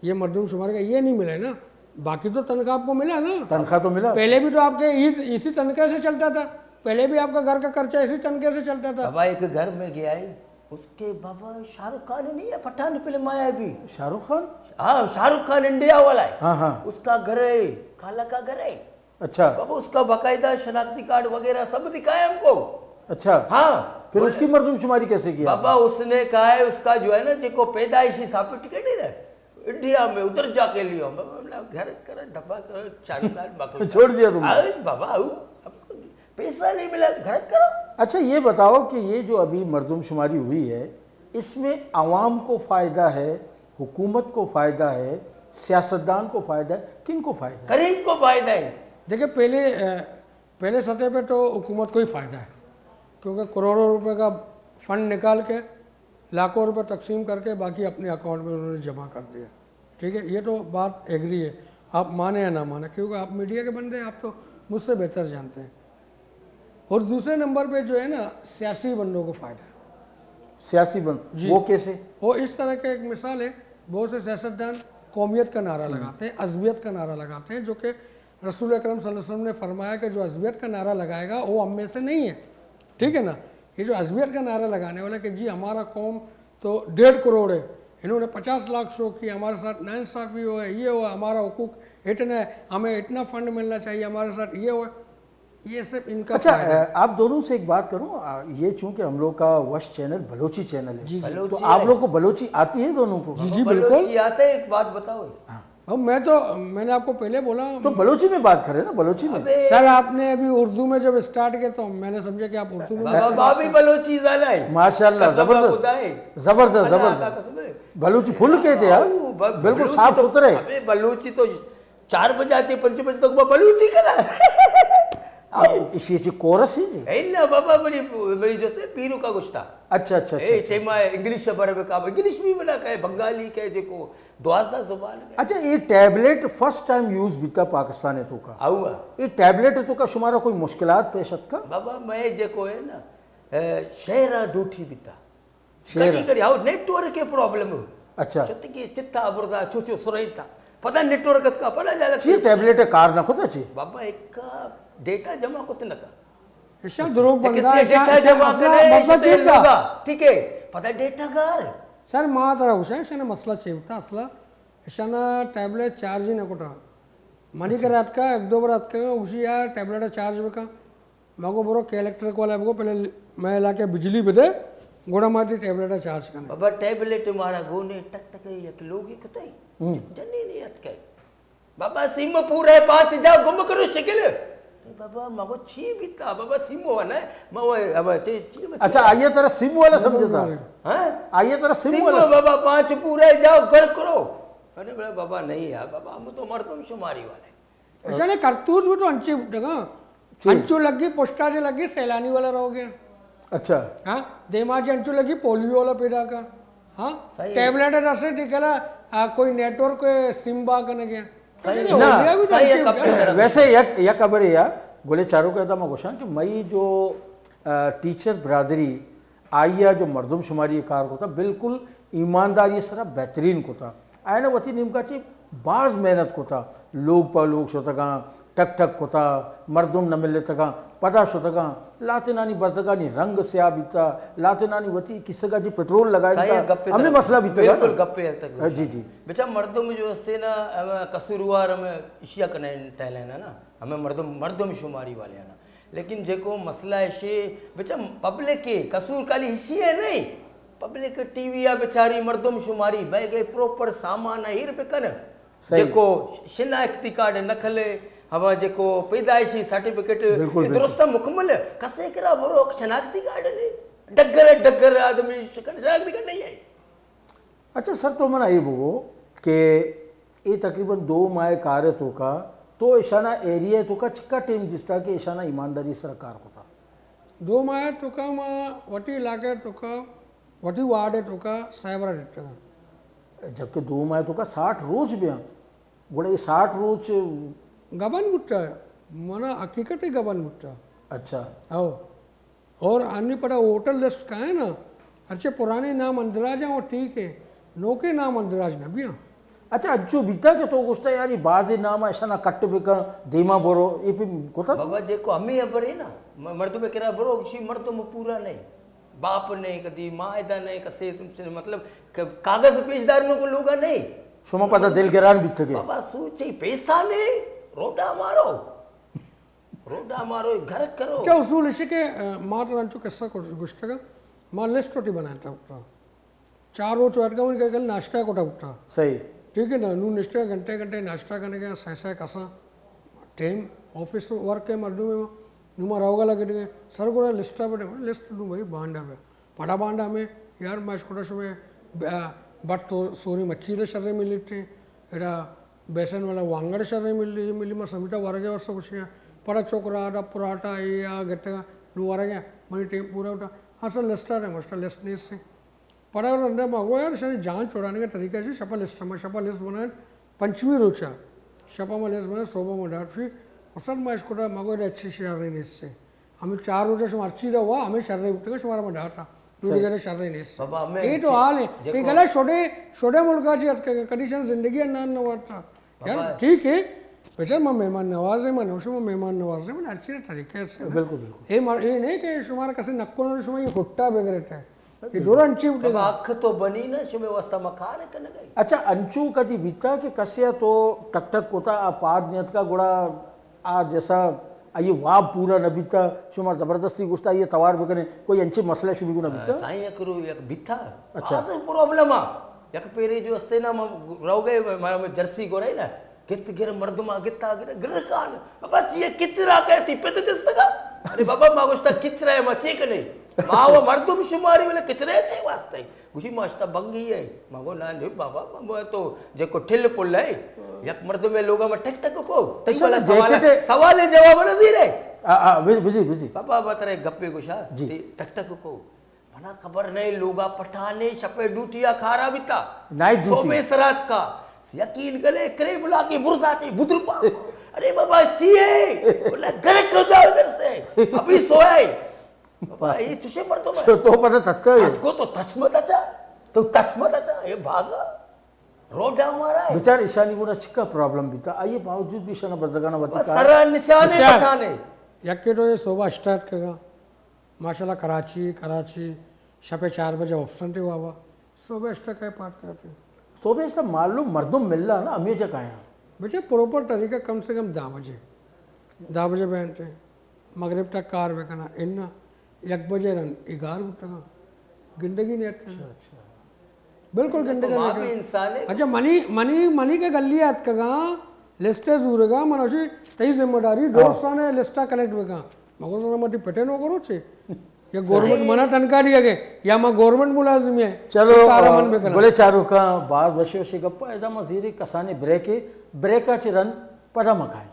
ये मर्दमशुमारी का, ये नहीं मिला है ना, बाकी तो तनख्वाह आपको मिला ना। तनख्वाह तो मिला। पहले भी तो आपके ईद इसी तनख्वाह से चलता था, पहले भी आपका घर का खर्चा इसी तनख्वाह से चलता था। बाबा, एक घर में गया है, उसके बाबा शाहरुख खान नहीं है, पठान फिल्म आया है अभी। शाहरुख खान? हाँ, शाहरुख खान इंडिया वाला है। हाँ, हाँ। उसका घर है, काला का घर है। अच्छा। बाबा, उसका बाकायदा शनाख्ती कार्ड वगैरह सब दिखाया हमको। अच्छा। हाँ। फिर बोले, उसकी मर्दमशुमारी कैसे किया? बाबा, उसने कहा है, उसका जो है ना, जेको पैदाइशी सर्टिफिकेट है ना, इंडिया में उधर जाके लियो। बाबा, बोला, घर कर, दफा कर, शाहरुख खान बकल छोड़ दिया तुमने? अरे बाबा, हूँ, हमको पैसा नहीं मिला, घर करो। अच्छा, ये बताओ कि ये जो अभी मर्दमशुमारी हुई है, इसमें आवाम को फ़ायदा है, हुकूमत को फ़ायदा है, सियासतदान को फ़ायदा है, किन को फ़ायदा है? गरीब को फ़ायदा है। देखिए, पहले, अ, पहले सतह पे तो हुकूमत को ही फ़ायदा है, क्योंकि करोड़ों रुपए का फंड निकाल के लाखों रुपए तकसीम करके बाकी अपने अकाउंट में उन्होंने जमा कर दिया। ठीक है, ये तो बात एग्री है, आप माने या ना माने, क्योंकि आप मीडिया के बंदे हैं, आप तो मुझसे बेहतर जानते हैं। और दूसरे नंबर पे जो है ना, सियासी बंदों को फ़ायदा है। सियासी बंद, जी। वो कैसे? वो इस तरह का एक मिसाल है, बहुत से सियासतदान कौमियत का नारा हम्म। लगाते हैं, अजमियत का नारा लगाते हैं, जो कि रसूल अकरम सल्लल्लाहु अलैहि वसल्लम ने फरमाया कि जो अजमियत का नारा लगाएगा, वो हम में से नहीं है। ठीक है ना? ये जो अजमियत का नारा लगाने वाला कि जी, हमारा कौम तो डेढ़ करोड़ है, इन्होंने पचास लाख शो किए, हमारे साथ नाइंसाफी हुआ है, ये हुआ, हमारा हुकूक इतना है, हमें इतना फंड मिलना चाहिए, हमारे साथ ये हुआ, ये सब इनका अच्छा, फायदा है। अ, आप दोनों से एक बात करूं, अ, ये चूंकि हम लोग का वश चैनल बलोची चैनल है, जी, जी। तो बलोची आप है। लोग को बलोची आती है दोनों को? जी, जी, बिल्कुल। बलोची आता है, एक बात बताओ। हाँ। ہم، میں تو، میں نے آپ کو پہلے بولا۔ تو بلوچی میں بات کریں نا، بلوچی میں۔ ابے سر، آپ نے ابھی اردو میں جب اسٹارٹ کیا تو میں نے سمجھا کہ آپ اردو میں بابا، بات بابی کریں۔ بلوچی زانائی۔ ماشاءاللہ، قسم زبردست۔ خدائے۔ زبردست، اللہ زبردست۔ کا قسم ہے۔ بلوچی فل کہتے ہیں، ہاں۔ او، ب-، بالکل بلوچی صاف تو، ستھرے۔ ابے بلوچی تو چار بجے آچے، پنچ بجے تک بلوچی کرا۔ آؤ۔ اسی چی کورس ہی جی۔ اے نہ بابا، بڑی، بڑی جستے پیرو کا گشتا۔ اچھا، اچھا، اچھا، اے، اچھا۔ ٹیما انگلش بر بکا، انگلش بھی بنا کہے، بنگالی کہے، جے کو دوازدہ زبان کہے۔ اچھا، یہ ٹیبلٹ فرسٹ ٹائم یوز بیتا پاکستان ہے تو کا؟ آؤ۔ یہ ٹیبلٹ ہے تو کا شمارا کوئی مشکلات پیش اتکا؟ بابا، میں جے کو ہے نا، اے، شہرا ڈوٹھی بیتا۔ شہر۔ کدی کدی، ہاؤ، نیٹ ورک کے پرابلم ہو۔ اچھا۔ شتگی چتا بردا، چو چو سرائتا۔ پتہ نیٹ ورک کا، پتہ جالا چی ٹیبلٹ کار نہ کتا چی؟ بابا، ایک کا ڈیٹا جمع کت نہ کا۔ ایشاں دروگ ایک بندہ، سے ایشاں، ڈیٹا ایشاں جمع اصلا کرے، مسئلہ ایشاں چی تے ہوتا؟ لوگا۔ ٹھیک ہے، پتہ ڈیٹا کار۔ سر، ما ترا گوشاں، ایشاں مسئلہ چی ہوتا اصلا؟ ایشاں ٹیبلٹ چارج ہی نہ کتا۔ منی اچھا۔ کر اتکا، ایک دو بار اتکا، اسی یار ٹیبلٹ چارج بکا۔ ما گو برو کے الیکٹرک والا بگو، پہلے مئے علاقہ بجلی بدے، گڑا ما تی ٹیبلٹ چارج کنے۔ بابا، ٹیبلٹ مارا گونے ٹک ٹک یک لوگی کتئی۔ ہم۔ جنی نہیں اتکے۔ بابا، سیم پورا ہے، پانچ جا گم کرو شکل۔ بابا، مگو چی بیتا؟ بابا، سیم والا ہے۔ ما وہ، اب چی، چی، چی۔ اچھا، آئیے ترا سیم والا سمجھتا۔ ہاں؟ آئیے ترا سیم سیم والا۔ بابا، پانچ پورا ہے، جاؤ گھر کرو۔ ارے بڑا بابا، نہیں یار، بابا، ہم تو مردم شماری والے۔ ایشاں نے کرتوت بھی تو انچی بٹگا۔ جی۔ انچو لگی، پوسٹا سے لگی، سیلانی والا رہو گیا۔ اچھا۔ ہاں، دیما سے انچو لگی، پولیو والا پیدا کا۔ ہاں، صحیح۔ ٹیبلٹ رسے ٹکلا، آ، کوئی نیٹ ورک سم با کنے گیا۔ صحیح۔ ایشاں نے نہ، ہولیا بھی تو صحیح ہے، انچی کب بٹگا۔ ویسے یک، یک خبر ہے یار، گلے چارو کہتا میں گوشاں کہ مئی جو، آ، ٹیچر برادری آئی ء جو مردم شماری ء کار کتا، بالکل ایمانداری ء سرا بہترین کتا۔ آئین ء وتی نیمگا چی باز محنت کتا، لوگ پہ لوگ شتگاں، ٹک ٹک کتا، مردم نہ ملتگاں، پدا شتگاں، لاتینانی بزگانی رنگ سیاہ بیتا، لاتینانی وتی کسگا جی پٹرول لگائے سائیں، بیتا، گپے ہمیں طرف، مسئلہ بیتا بالکل نا۔ گپے طرف ہاں، جی، جی۔ بچا مردم جو استے نا، ہمیں قصوروار ہمیں اشیا کنے ٹہلے نا نا، ہمیں مردم، مردم شماری والے ہیں نا۔ لیکن جیکو مسئلہ ایشی بچا پبلک کے قصور کالی ایشی ہے نہیں۔ پبلک ٹی وی آ بچاری مردم شماری بہ گئے پروپر سامان ہیر بکن۔ صحیح۔ جیکو شناختی کارڈ نہ کھلے، ہما جیکو پیدائشی سرٹیفکیٹ بالکل، بالکل۔ درست مکمل ہے۔ کسے کرا برو شناختی کارڈ نہیں۔ ڈگر ڈگر آدمی شکن شناختی کارڈ نہیں ہے۔ اچھا سر، تو منا اے بگو کہ اے تقریباً دو ماہ کار ء توکا تو اشانا ایریا ء توکا چکا ٹیم دیستا کہ اشانا ایمانداری سر کار کتا؟ دو ماہ توکا ما وتی علاقہ توکا، وتی وارڈ توکا سائبرا ڈٹگا۔ جبکہ دو ماہ توکا ساٹھ روچ بیاں، گڑا اے ساٹھ روچ گبن بوتا، منا حقیقت گبن بوتا۔ اچھا۔ او۔ اور آنی پڑا ووٹر لسٹ کا ہے نا، ہرچے پرانے نام اندراج ہیں وہ ٹھیک ہے، نوکے نام اندراج نہ بیاں۔ اچھا، انچو بیتا کہ تو گوشتا یار، اے بازیں نام اشانا کٹ بکن، دیما برو، اے پہ کتا؟ بابا، جے کو ہمیں خبر ہے نا، م-، مردم کرا برو، کسی مردم پورا نہیں، باپ نہیں، کدی ماہدہ نہیں، کسے تم سے مطلب، ک-، کاغذ پیش دارنوں کو لوگا نہیں۔ شما پدا دلگران بیتگے۔ بابا، سوچے پیسہ نہیں، روڈا مارو۔ روڈا مارو، گھر کرو۔ اچھا، اصول اسی کہ، آ، ما تو انچو قصہ کو گشتگا، ما لسٹ وٹی بناتا ہوتا۔ چار روچ وٹگا من کہ کل ناشتہ کوٹا ہوتا۔ صحیح۔ ٹھیک ہے نا، نو نشتہ گھنٹے گھنٹے ناشتہ کرنے گیا، سہ سہ کسا۔ ٹائم آفس ورک ہے مردم ہے، نو ما روگا لگے دے، سر گوڑا لسٹا بڑے، لسٹ نو بھائی بانڈا بے۔ پڑا بانڈا ہمیں، یار، ما اشکتا شمے، ب-، بٹ تو سوری مچھی دے شرے ملیتے، ایڈا بیسن والا وانگڑ شرے ملی، ملی ما سمیٹا ورگے ورسا کچھ گیا۔ پڑا چوکرا دا پراٹا، اے آ گتگا، نو ورگے، منی ٹیم پورا ہوتا۔ ہاں سر، لسٹ آ رہے، مسٹر لسٹ نہیں سے۔ پڑا رندہ ما گو یار، شانی جان چھوڑانے کا طریقہ چی، شپا لسٹ، ما شپا لسٹ بنائیں، پنچمی روچا، شپا ما لسٹ بنائیں، صوبہ ما ڈاٹ فی، استاد ما اشکتا، ما گو ایڈا اچھی شرے نہیں سے۔ ہمیں چار روچ شما ہرچی دا ہوا، ہمیں شرے بوتگا شمارا ما ڈاٹا۔ دو صحیح۔ دگہ شرے نیست۔ بابا، ہمیں اے تو چی-، حال ہے۔ دیکھو۔ پہ گلا شڈے، شڈے ملکا چی اتکگا، کنڈیشن زندگی انان نہ وارتا۔ یار، بابا۔ ٹھیک ہے۔ بچار ما مہمان نواز ہیں، ما نوشے ما مہمان نواز ہیں، من ہرچی طریقے سے نا۔ بالکل، بالکل۔ اے مار-، اے نہیں کہ شمارا کسے نکو نہ شما یہ گھٹا بگرے ہے۔ اے دوران چی اٹھے بابا، گا؟ اکھ تو بنی نا، شمے واسطہ ما کار کنگا۔ اچھا، انچو کدی بیتا کہ کسے تو ٹک ٹک کوتا آ پاد نیت کا گڑا آ جیسا آئی واب پورا نہ بیتا، شما زبردستی گوشتا یہ توار بکنے، کوئی انچے مسئلہ شمی کو نہ بیتا؟ سائیں، یک رو یک بیتا۔ اچھا۔ باز پرابلم آ۔ یک پیرے جو استے نا، ما روگ ءَ، ما، ما جرسی گورے نا، گت گر مردم آ گتا گر، گر کان، بابا چی ہے کچرا کہتی پت چستگا؟ ارے بابا ما گوشتا کچرا ہے، ما چے کنے؟ ما وہ مردم شماری والے کچرے چے واسطے؟ گوشی ما اشتا بنگی ہے۔ ما گو نا نہیں بابا، ما تو جے کو ٹھل پل ہے۔ یک مردم ہے لوگا ما ٹک ٹک کو، تئی اچھا، والا سوال، جیکٹ ہے۔ سوال جواب نہ زیرے۔ آ، آ، بجی، بجی، بجی۔ بابا ما ترے گپے گوشا، جی۔ تی ٹک ٹک کو۔ منا خبر نہیں، لوگا پٹھانے شپے ڈیوٹی آ کھارا بیتا۔ Night duty. صوبے سرات کا۔ یقین گلے کرے بلا کے برزا چے بدر پا۔ ارے بابا چی ہے؟ بولا گھر کو جاؤ ادھر سے۔ ابھی سوئے۔ بابا یہ چشے مردم ہے۔ تو پتہ تھکا ہے۔ تھکو تو تسمت اچھا۔ تو تسمت اچھا۔ یہ بھاگا۔ روڈا مارا ہے۔ بیچار ایشانی گونا چکا پرابلم بیتا۔ آئیے باوجود بھی ایشانا بزگانا وتی بس کار۔ سرا نشانے بیچار۔ پٹھانے۔ یکے تو یہ صوبہ اسٹارٹ کرگا۔ ماشاءاللہ کراچی، کراچی شپ چار بجے ابسنٹ ہے وابا، صبح اشٹا کئے پاٹ کرتے ہیں۔ صبح اشٹا معلوم مردم مل رہا نا، ہمیں جا کایا۔ بچے پروپر طریقہ کم سے کم دہ بجے، دہ بجے بینٹے، مغرب تک کار بکنا، انا یک بجے رن اگار بٹگا، گندگی نیٹ کرنا۔ اچھا، اچھا۔ بالکل گندگا تو نیٹ۔ انسان ہے۔ اچھا، منی، منی، منی کے گلی آت کگا، لسٹ زورگا، من اشی تئی ذمہ داری، ہاں۔ درستانے لسٹا کلیکٹ بکا۔ مگر سنا مٹی پٹے نو کرو چے؟ یا گورنمنٹ منا تنخواہ دیا گے، یا ما گورنمنٹ ملازم ہے۔ چلو، کارا من بکنا۔ بلے چاروکاں باز وشے وشے گپا، ادا ما زیرے کسانے بریکے، بریکا چے رند پدا ما کائیں۔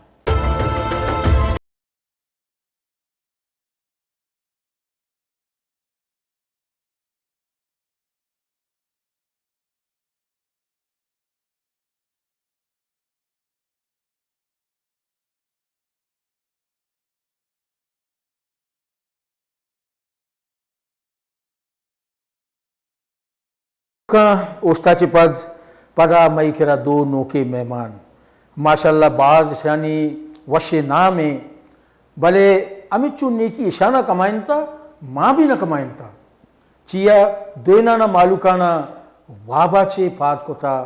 کاں اوشتا چہ پد، پدا مئی کرا دو نوکیں مہمان۔ ماشاءاللہ باز اشانی وشیں نامیں، بلے ہمینچو نیکی اشانا کمائینتا، ما بھی نہ کمائینتا۔ چیا دوئینانا مالوکانا وابا چے پاد کتا،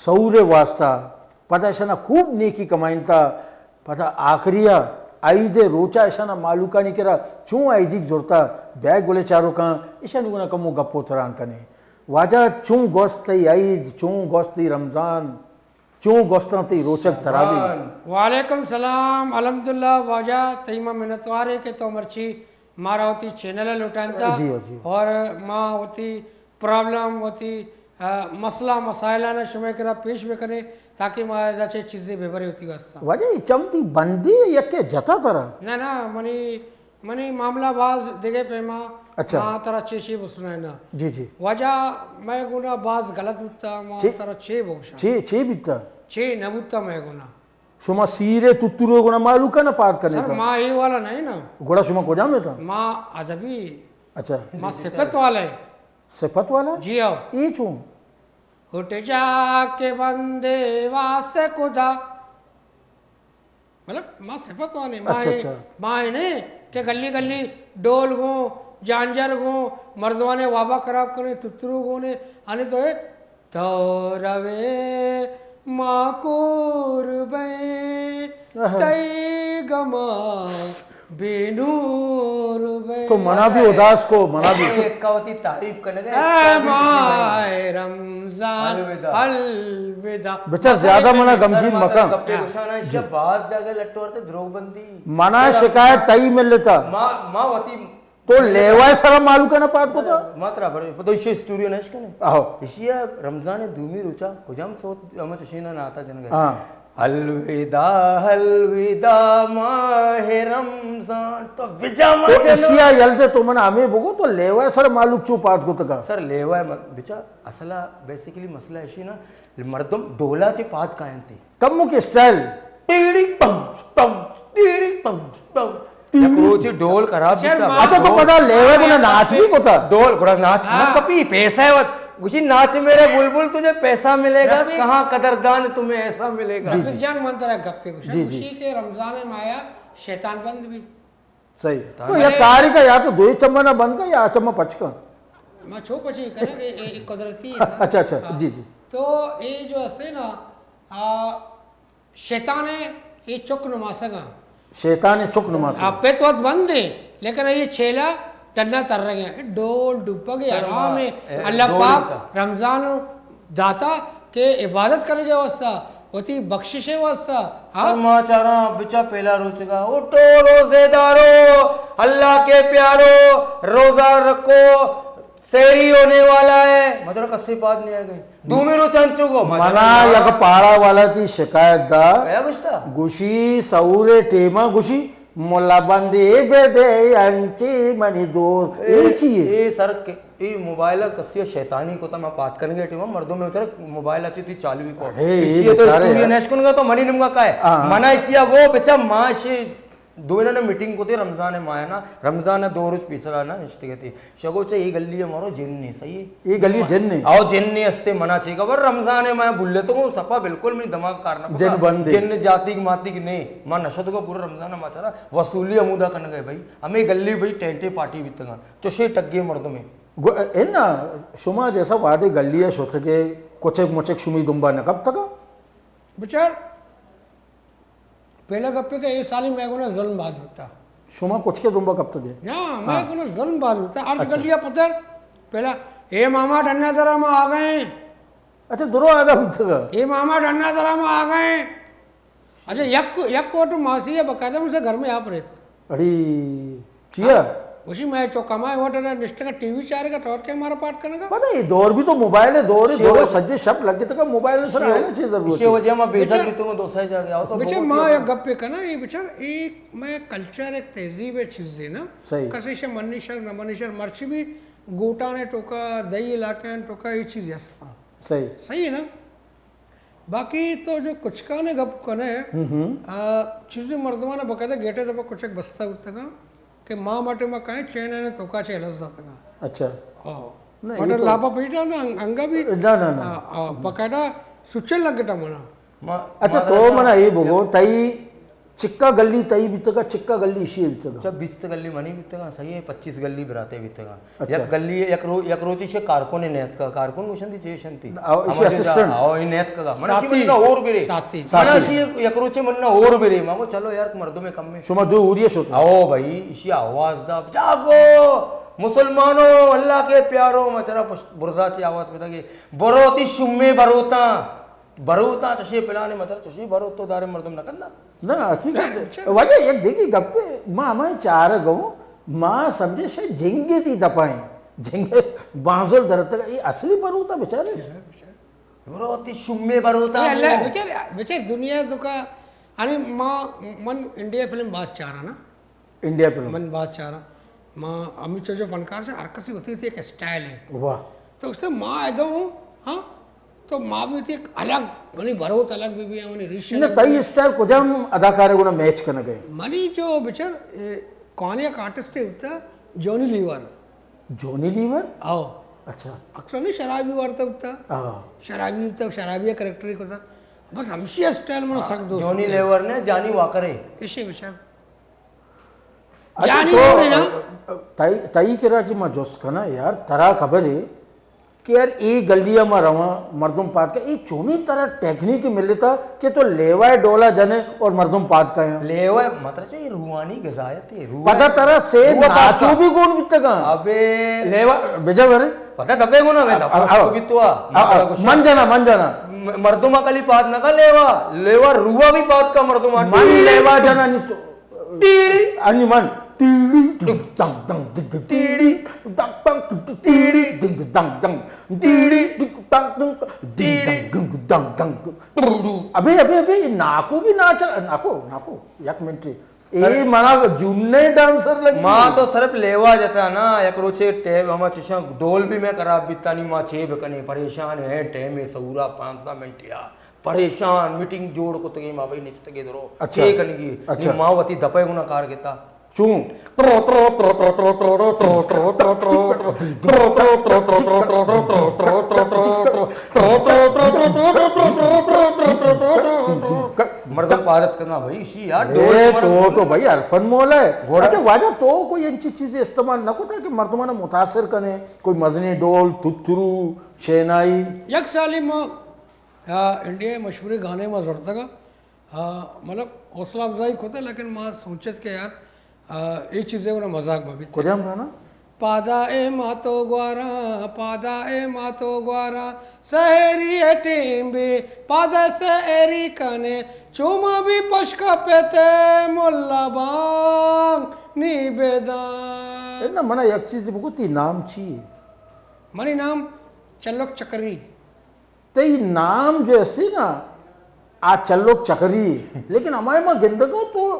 سعور ء واسطہ، پدا اشانا خوب نیکی کمائینتا، پدا آخریا عید ء روچا اشانا مالوکانی کرا چون عیدیک زرتا، بیا گلے چاروکاں اشانی گونا کمو گپ و تران کنیں۔ واجہ چون گوست تئی عید، چون گوست تئی رمضان، چون گوستاں تئی روچگ ترابی؟ وعلیکم سلام، الحمدللہ واجہ تئی ما منتواریں کہ تو مرچی مارا وتی چینل ء لوٹائینتا جی، جی۔ اور ما وتی پرابلم، وتی، آ، مسئلہ مسائلانا شمئے کرا پیش بکنیں تاکہ ما ادا چہ چیزے ببریں وتی واسطہ۔ واجہ اے چم تئی بندی یکے جتا ترا؟ نہ، نہ، منی، منی معاملہ باز دگہ پیما۔ اچھا۔ ما ترا چے چے بسنائیناں۔ جی، جی۔ واجہ مئے گونا باز غلط بوتا، ما چے، ترا چے بگوشاں؟ چے، چے بیتا؟ چے نہ بوتا مئے گونا۔ شما سیرے تترو گڑا مالوکا نہ پاد کنے سر، تا؟ ما اے والا نہیں نا۔ گڑا شما کجام تا؟ ما ادبی۔ اچھا۔ ما صفت والا ہے۔ صفت والا؟ جی ہاں۔ اے چون؟ اٹھ جا کے بندے واسطے خدا۔ مطلب، ما صفت والے، ما اچھا، اے، اچھا۔ ما اے نہیں کہ گلی گلی ڈول گوں، جانجر گوں، مردوانے وابا خراب کنے، تترو گوں نے، آنے تو اے تو روے ما کور بئیں، آہا۔ تئی گما بے نور بئیں۔ تو منا بھی اداس کو، منا بھی۔ ایک کا وتی تعریف کرنے گئے، اے ایک کا بھی ماہ رمضان، الوداع۔ الوداع۔ بچار زیادہ منا غمگین مکن۔ گپے گوشانا، جی۔ باز جاگہ لٹورتے دروگ بندی۔ منا شکایت تئی ملتا۔ ما، ما وتی تو لیوائے سرا مالوکا نہ پاد کتا؟ ما ترا بر-، پتو ایشی اسٹوریو نہ اشکنے۔ آہو۔ ایشی ء رمضان ء دومی روچا کجام سوت ہمے چشینا ناتا جنگ ء؟ ہاں۔ الوداع، الوداع ماہ رمضان، تو بجا ما تو جنو۔ ایشی ء یل دے تو من ہمے بگو تو لیوائے سرا مالوک چو پاد کتگا؟ سر، لیوائے مل-، بچا اصلا بیسیکلی مسئلہ ایشی نا، مردم ڈولا چے پاد کاینتے۔ کمک اسٹائل۔ ٹیڑی پم، پم، ٹیڑی پم، پم۔ یک روچے ڈول خراب بیتا۔ اچھا، تو پدا لیوے گڑا ناچ بھی کتا؟ ڈول گڑا ناچ ہاں۔ نہ کپی، پیسہ ہے وت۔ گوشی، "ناچ میرے بلبل، تجھے پیسہ ملے گا، رفیق۔ کہاں قدردان تمہیں ایسا ملے گا۔" جی، رفیق جی۔ جان، من ترا گپے گوشاں۔ جی، جی۔ گوشی کہ رمضان مایا شیطان بند بھی۔ صحیح۔ تو بلے یک کاری کا یا تو دوئی چمہ نہ بند کا یا چمہ پچ کا۔ ما چو پچی کرے کہ اے، اے قدرتی ہے۔ اچھا، اچھا، ہاں۔ جی، جی۔ تو اے جو اسے نا، آ، شیطان ہے، اے چک نماسگا۔ شیطان ہے چک نماسگا۔ آ، پت وت بند ہے، لیکن اے چیلا ڈنا تر رہے ہیں۔ ڈول ڈوپگ ہے، سر، حرام ہے۔ اے، اللہ ڈول پاک ہوتا۔ رمضان و داتا کہ عبادت کنگے واسطہ، وتی بخششے واسطہ۔ ہاں؟ سر ما چاراں بچا پہلا روچگا، اٹھو روزے دارو، اللہ کے پیارو، روزہ رکھو، سحری ہونے والا ہے۔ مطلب کسے پاد نہیں آ گئے۔ دومی روچ انچو گو، مطلب منا نا۔ یک پاڑا والا تی شکایت دا۔ کیا گشتا؟ گوشی سہورے ٹیما گوشی ملا بندے بدے انچی منی دور۔ اے، اے چی ہے؟ اے سر کہ اے موبائل ء کسی ء شیطانی کتا، ما پاد کنگے ٹیم ء مردم ء چر موبائل ء چی تی چالو ہی کو۔ اے، اے اسی ء تو بیچارہ اسٹوری یار۔ نیش کنگا تو منی نمگا کائے۔ ہاں۔ منا اسی ء گو بچا ما شی دوئیناں نے میٹنگ کتے رمضان ء ماہ نا، رمضان ء دو روچ پیسرا نا نشتگے تی۔ شگو چا اے گلی ء مارو جن نے صحیح ہے۔ اے گلی جن نے؟ آو جن نے استے منا چی خبر رمضان ء ماہ بھولے تو سپا بالکل منی دماغ کار نہ پکا۔ جن بند ہے۔ جن جاتیگ ماتیگ نے۔ ما نشد کو پورا رمضان ء ما چرا وصولی ہمودا کنگے بھائی۔ ہمیں گلی بھائی ٹینٹے پارٹی بیتگا۔ چشیں ٹگے مردمے۔ گو-، انا، شما جیسا وہدے گلی ء شتگے، کچک مچک شمی دمبا نہ کپتگا؟ بچار، پہلا گپے کہ اے سالی مئے گونا ظلم باز بوتا۔ شما کچکے دمبا کپتگے؟ نا، مئے ہاں۔ گونا ظلم باز بوتا۔ ہر اچھا۔ گلی ء پتر، پہلا، اے ماما ڈنا درا ما آ گئے ہیں۔ اچھا، درو آگا بوتگا؟ اے ماما ڈنا درا ما آ گئے ہیں۔ اچھا، یک، یک کوٹ ماسی ہے، باقاعدہ اسے گھر میں آپ رہتا۔ اڑی، چیا؟ گوشی، میں چو کمائے وٹ نہ نشتگا، ٹی وی چارگا، تو کے مارا پاٹ کنگا۔ پتہ ہے، دور بھی تو موبائل ہے، دور ہے، دور سجے شپ لگے تک موبائل سر آئے نا، چیز ضرورت اسی ہے۔ وجہ ما بیزار بچار، بھی تو دو سائے جا گیا ہو تو بچار، بہت ما ہی یک گپے کنا، یہ بچار، ایک میں کلچر، ایک تہذیب ہے، چیز ہے نا۔ صحیح۔ کسے شے منی شر، نہ منی شر، مرچی بھی گوٹانے ٹوکا، دئی علاقے ٹوکا، یہ چیز یستا۔ صحیح۔ صحیح ہے نا؟ باقی تو جو کچکانے گپ کنے، ہم ہم۔ آ، چیزی مردمانا باقاعدہ گیٹے دپا کچک بستہ بوتگا کہ ما ماٹے ما کائیں چین نے توکا چے لز داتگا۔ اچھا۔ آ۔ نہ، ماٹے یہ تو لاپا پیٹا نا انگ-، انگا بھی۔ نہ، نہ، نہ۔ آ، آ، باقاعدہ سچن لگٹا منا۔ ما-، اچھا، ما تو درسا منا یہ بگو، تئی چکا گلی تئی بیتگا، چکا گلی اشی بیتگا؟ اچھا، بیست گلی منی بیتگا، صحیح ہے، پچیس گلی براتے بیتگا۔ اچھا۔ یک گلی، یک رو-، یک روچے شے کارکن نیتکا، کارکن گوشنتی چے شنتی؟ آو، اشی ہما جو اسسٹنٹ۔ آو، ای نیتکا۔ منا شی ساتھی۔ مننا اور برے۔ ساتھی۔ منا ساتھی۔ شی یک روچے مننا اور برے۔ ما گو، چلو یار، مردم کم ہے۔ شما دو اوریا شوت۔ آو بھائی، اشی آواز دا، جاگو مسلمانوں، اللہ کے پیاروں، ما چرا پشت برزا چے آواز پتا کہ برو تی شمے بروتاں۔ بروتاں چشے پلانے مچر چشے بروت تو دارے مردم نہ کندا۔ نہ، حقیقت ہے۔ واجہ یک دیگی گپے، ما ہمیں چارگ ہوں، ما سمجھے شے جنگے تی دپائیں۔ جنگے بانزل درتگ، یہ اصلی بروتا بیچارے۔ بروت تی شمے بروتا اے اللہ، ہو۔ بیچار، بیچار دنیا دکا، یعنی ما، من انڈیا فلم باز چارا نا۔ India film. من باز چاراں۔ ما ہمے چو جو فنکار سے، ہر کسی وتی وتی ایک اسٹائل ہے۔ واہ۔ تو اس سے ما ادو ہوں، ہاں؟ تو ما بھی وتی ایک الگ، منی بروت الگ بھی بھی ہے، منی ریش نہ، الگ تئی بھی ہے۔ اسٹائل کجام اداکارے گونا میچ کنگ ہے؟ منی جو بچار، اے، کون ایک آرٹسٹ ہے ہوتا، جونی لیور۔ جونی لیور؟ آؤ۔ اچھا۔ اکثر نہیں شرابی وارتا ہوتا۔ ہاں۔ شرابی ہوتا، شرابی کریکٹر ہی کرتا۔ بس ہمشی اسٹائل منا سک دوست جونی ہوتا ہے۔ لیور نے جانی واکر ہے۔ ایشے بچار۔ اچھا، جانی تو، ہو رہے نا۔ تئی، تئی کرا چی ما جست کنا یار، ترا خبر ہے کہ یار اے گلی ما رواں، مردم پاد کا، اے چونی ترا ٹیکنیک ملتا کہ تو لیوائے ڈولا جنے اور مردم پاد کا ہیں؟ لیوائے مطلب چاہیے روحانی غذائیت ہے، روح پتہ ترا سے روح پاد ناچو کا۔ بھی کون بیتگا؟ ابے۔ لیوا، بجا برے۔ پتہ دبے گونا میں دبا آ، آ، کو بھی تو آ، آ، آ، مطلب کچھ من جانا، من جانا۔ م-، مردم کلی پاد نہ کا لیوا، لیوا روح بھی پاد کا مردم۔ من لیوا جانا نستو۔ ٹیڑی۔ انی من۔ ٹیڑی۔ ڈگ دنگ دنگ دگ دگ۔ ٹیڑی۔ ڈگ دنگ دگ دگ۔ ٹیڑی۔ دنگ دنگ دنگ۔ ٹیڑی۔ ڈگ دنگ دنگ۔ ٹیڑی۔ دنگ دنگ دنگ دنگ۔ ابے، ابے، ابے، ناکو بھی ناچ، ناکو، ناکو، یک منٹ۔ اے سر، منا جنہیں ڈانسر لگی۔ ما تو صرف لیوا جتا نا، یک روچے ٹیب ہما چشاں ڈول بھی میں خراب بیتا نی، ما چے بکنے، پریشان ہیں، ٹائم ہے سہورا پانزدہ منٹ یا۔ پریشان، میٹنگ جوڑ کتگیں ما بھئی نشتگے درو۔ اچھا۔ چے کنگی؟ اچھا۔ نی ما وتی دپے گنا کار کتا۔ چون؟ مردم پارت کرنا بھئی، اسی یار، اے، ڈول تو، تو بھئی حرفن مولا ہے۔ گھوڑا۔ اچھا، واجہ تو کوئی انچی چیزیں استعمال نہ کتا کہ مردمانا متاثر کنے، کوئی مزنی ڈول، تترو، شینائی؟ یک سالی ما آ، انڈیا ء مشہوریں گانے ما زرتگ ء، آ، مطلب حوصلہ افزائی کت، لیکن ما سوچت کہ یار، آ، اے چیزے گڑا مذاق مہ بیت۔ کجام گانا؟ پادا اے ماتو گواراں، پادا اے ماتو گواراں، سحری اے ٹیم بی، پادا سحری کنے، چوما بی پشکا پیتے ملا بانگ نی بیدان۔ اے نا، منا یک چیز بگو، تی نام چی؟ منی نام چلک چکری۔ تئی نام جو استی نا، آ چلوک چکری، لیکن ہمائے ما گندگو تو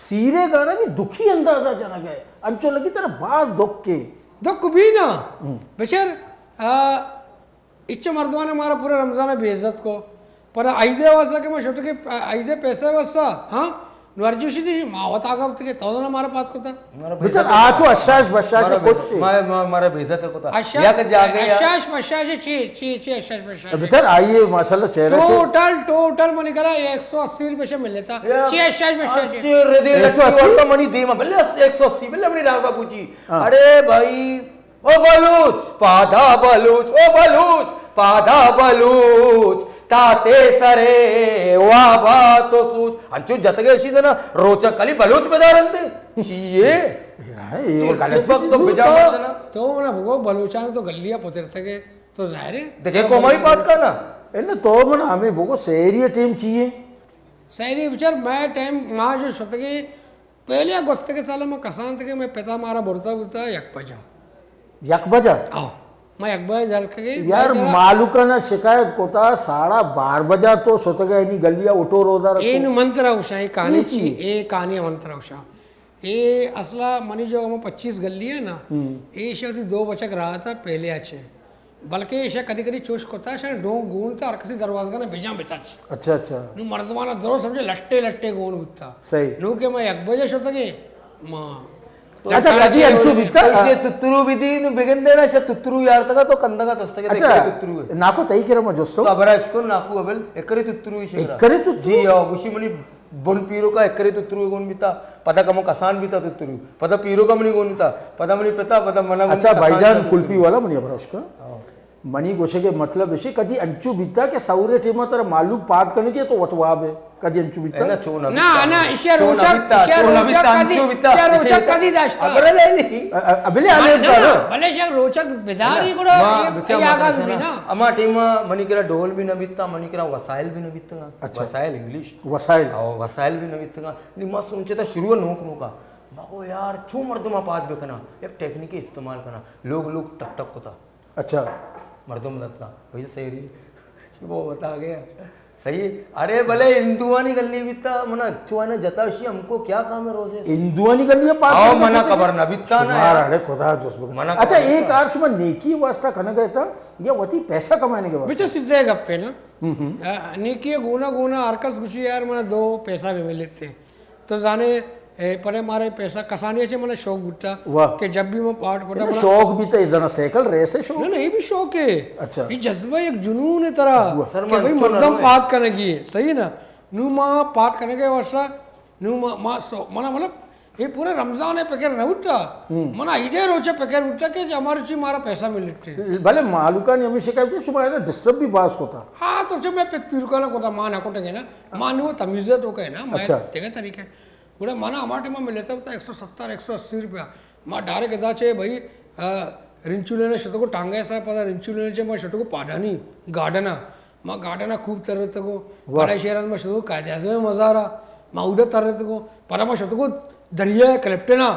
سیرے گانا بھی دکھی اندازہ جنگ ہے، انچو لگی ترا باز دکھ کے۔ دکھ بھی نا، ہم۔ بچار، آ، اچ مردمان مارا پورا رمضان بے عزت کو، پر عیدے واسا کہ ما شتو کہ عیدے پیسے واسا، ہاں؟ نو ارجوشی دی، ما وت آگا بوت کہ تو زنا مارا پات کتا۔ مارا بے بچار، عزت آ تو کتا۔ اشاش بشاش مارا بے کچھ عزت، ما، ما، مارا بے عزت کتا۔ اشا-، یا کہ جاگے یا اشاش بشاش چی، چی، چی اشاش بشاش؟ بچار، آئیے ماشاءاللہ چہرہ تو ٹوٹل، ٹوٹل منی کرا ایک سو اسی روپے سے مل لیتا۔ یا چی اشاش بشاش؟ اچھے ردے ایک سو اسی؟ لٹکی ورتا منی دیما، بلے ایک سو اسی، بلے منی رازا پوچی۔ ہاں۔ ارے بھائی، او بلوچ، پادا بلوچ، او بلوچ، پادا بلوچ، تا تے سرے وابا تو سوچ۔ انچو جتگے اشی زنا، روچا کلی بلوچ بدارنتے۔ چیے؟ ہاں، یہ چپ، وہ غلط چپ، چیز تو ہے۔ بجا تو، مت نا۔ تو منا بگو، بلوچان تو گلیا پترتگے، تو ظاہر ہے۔ دیکھے قوم ہی بات کرنا۔ اے نا، تو منا ہمیں بگو، سحری ٹیم چیے؟ سحری بچار، میں ٹائم ما جو شتگے، پہلے گوستگیں سال ما کسان تکے، مئے پتا مارا برتا بوتا یک بجا۔ یک بجا؟ آو، ما یک بجا جلکگے، یار، مئے کرا مالوکانا شکایت کتا، ساڑا بار بجا تو شتگے نی گلیا اٹو روزہ رکھو۔ اے نو من ترا گوشاں، اے کہانی اے چی؟ چی؟ اے کہانی من ترا گوشاں۔ اے اصلا منی جو ہمو پچیس گلی ہے نا، ہم۔ اے شاید دو بچک رہا تھا پہلے اچھے۔ بلکہ ایشا کدی کدی چوش کتا، شان ڈون گون تا، ہر کسی دروازگا نا بجان بتاچ۔ اچھا، اچھا۔ نو مردمانا درو سمجھے لٹے لٹے گون بوتا۔ صحیح۔ نو کہ ما یک بجے شتگے، ما تو اچھا، کدی انچو بیتا؟ ایشے تترو بھی دی، نو بگندے نا، شا تترو یار تگا تو کندگا تستگے، اچھا، تترو ہے۔ ناکو تئی کرا ما جستو۔ تو ابرا اشکن ناکو ابل، اکری تترو ہی شکرا۔ اکری تترو؟ جی، آو، گوشی منی بن پیروکا اکرے تتروے گون بیتا، پدا کمو کسان بیتا تترو، پدا پیروکا منی گون بیتا، پدا منی پتا، پدا منا گون اچھا، کسان بھائی جان، بیتا کلپی تترو۔ والا منی ابرا اشکا۔ ہاں۔ منی گوشے کے مطلب اشی، کدی انچو بیتا کہ سورے ٹیما ترا مالوک پاد کنگے تو وت واب ہے، کدی انچو بیتا؟ اے نا، چو نہ نا، بیتا۔ نا، اشیا چو نہ روچا، بیتا، اشیا چو نہ روچا بیتا، کدی، انچو بیتا، اشیا روچا اشی کدی داشتا۔ ابرا لے نہیں۔ ا-، ا-، ابلے آنے نا، نا، بلے اشیا روچا بداری نا، گڑا ما یہ، بچا یہ ما آگا ترا بھی نا۔ نا۔ اما ٹیما منی کرا ڈول بھی نہ بیتا، منی کرا وسائل بھی نہ بیتا۔ اچھا۔ وسائل انگلش۔ وسائل۔ او، وسائل بھی نہ بیتگا۔ نی ما سوچتا شروع نوک نوکا۔ ما گو یار، چون مردم پاد بکنا؟ یک ٹیکنیک استعمال کنا۔ لوگ لوگ ٹک ٹک کتا۔ اچھا۔ مردم درتگا۔ بھئی سحری۔ وہ بتا گیا۔ صحیح۔ ارے بلے ہندوانی گلی بیتا، منا چوانا جتا شی، ہم کو کیا کام ہے روزے سے؟ ہندوانی گلی پاد او کرنا منا شروع خبر کر؟ نہ بیتا نا شمار یار۔ ارے خدا جس بکن۔ منا اچھا، خبر ایک نہ بیتا۔ آر شما نیکی واسطہ کھنا گئے تھا یا وتی پیسہ کمانے کے واسطہ؟ بچا سیدھے گپے نا۔ ہم ہم۔ آ، نیکی گونا گونا ہر کس گوشی یار منا دو پیسہ بھی ملتے۔ تو زانے، اے، پرے مارے پیسہ کسانی چے منا شوق بوتا واہ۔ کہ جب بھی میں پاٹ پڑا اے بنا شوق بھی تو زنا سائیکل ریس ہے شوق۔ نہ، نہ، یہ بھی شوق ہے۔ اچھا۔ یہ جذبہ ایک جنون ہے ترا واہ۔ سر کہ من بھائی چو نہ مردم روئے۔ پاٹ کرنے کی ہے، صحیح نا؟ نو ما پاٹ کرنے کے واسطہ، نو ما، ما سو، منا مطلب، اے پورے رمضان ء پکر نہ بوتا۔ ہم۔ منا ایڈے روچ ء پکر بوتا کہ ہمارے چی مارا پیسہ ملتے۔ بلے مالوکانی ہمیں شکایت کہ شما اینا ڈسٹرب بھی باز کتا۔ ہاں، تو چہ میں پت پیرکانا کتا، ما نہ کٹگے نا۔ ما نو تمیز ہے تو کہے نا، میں اچھا۔ دیگه طریقے۔ گڑا منا ہما ٹائم ملتا بوتا ایک سو ستر، ایک سو اسی روپیہ۔ ما ڈائریکٹ ادا چے بھائی، آ، رنچو لینے شتو کو ٹانگے سا پدا رنچو لینے چے ما شتو کو پاڈانی گارڈنا۔ ما گارڈن ء خوب ترتگو۔ واہ۔ پدا شہر ما شتگو قائد اعظم ء مزار ء، ما اودا ترتگو۔ پدا ما شتگو دریا ء کلپٹن ء،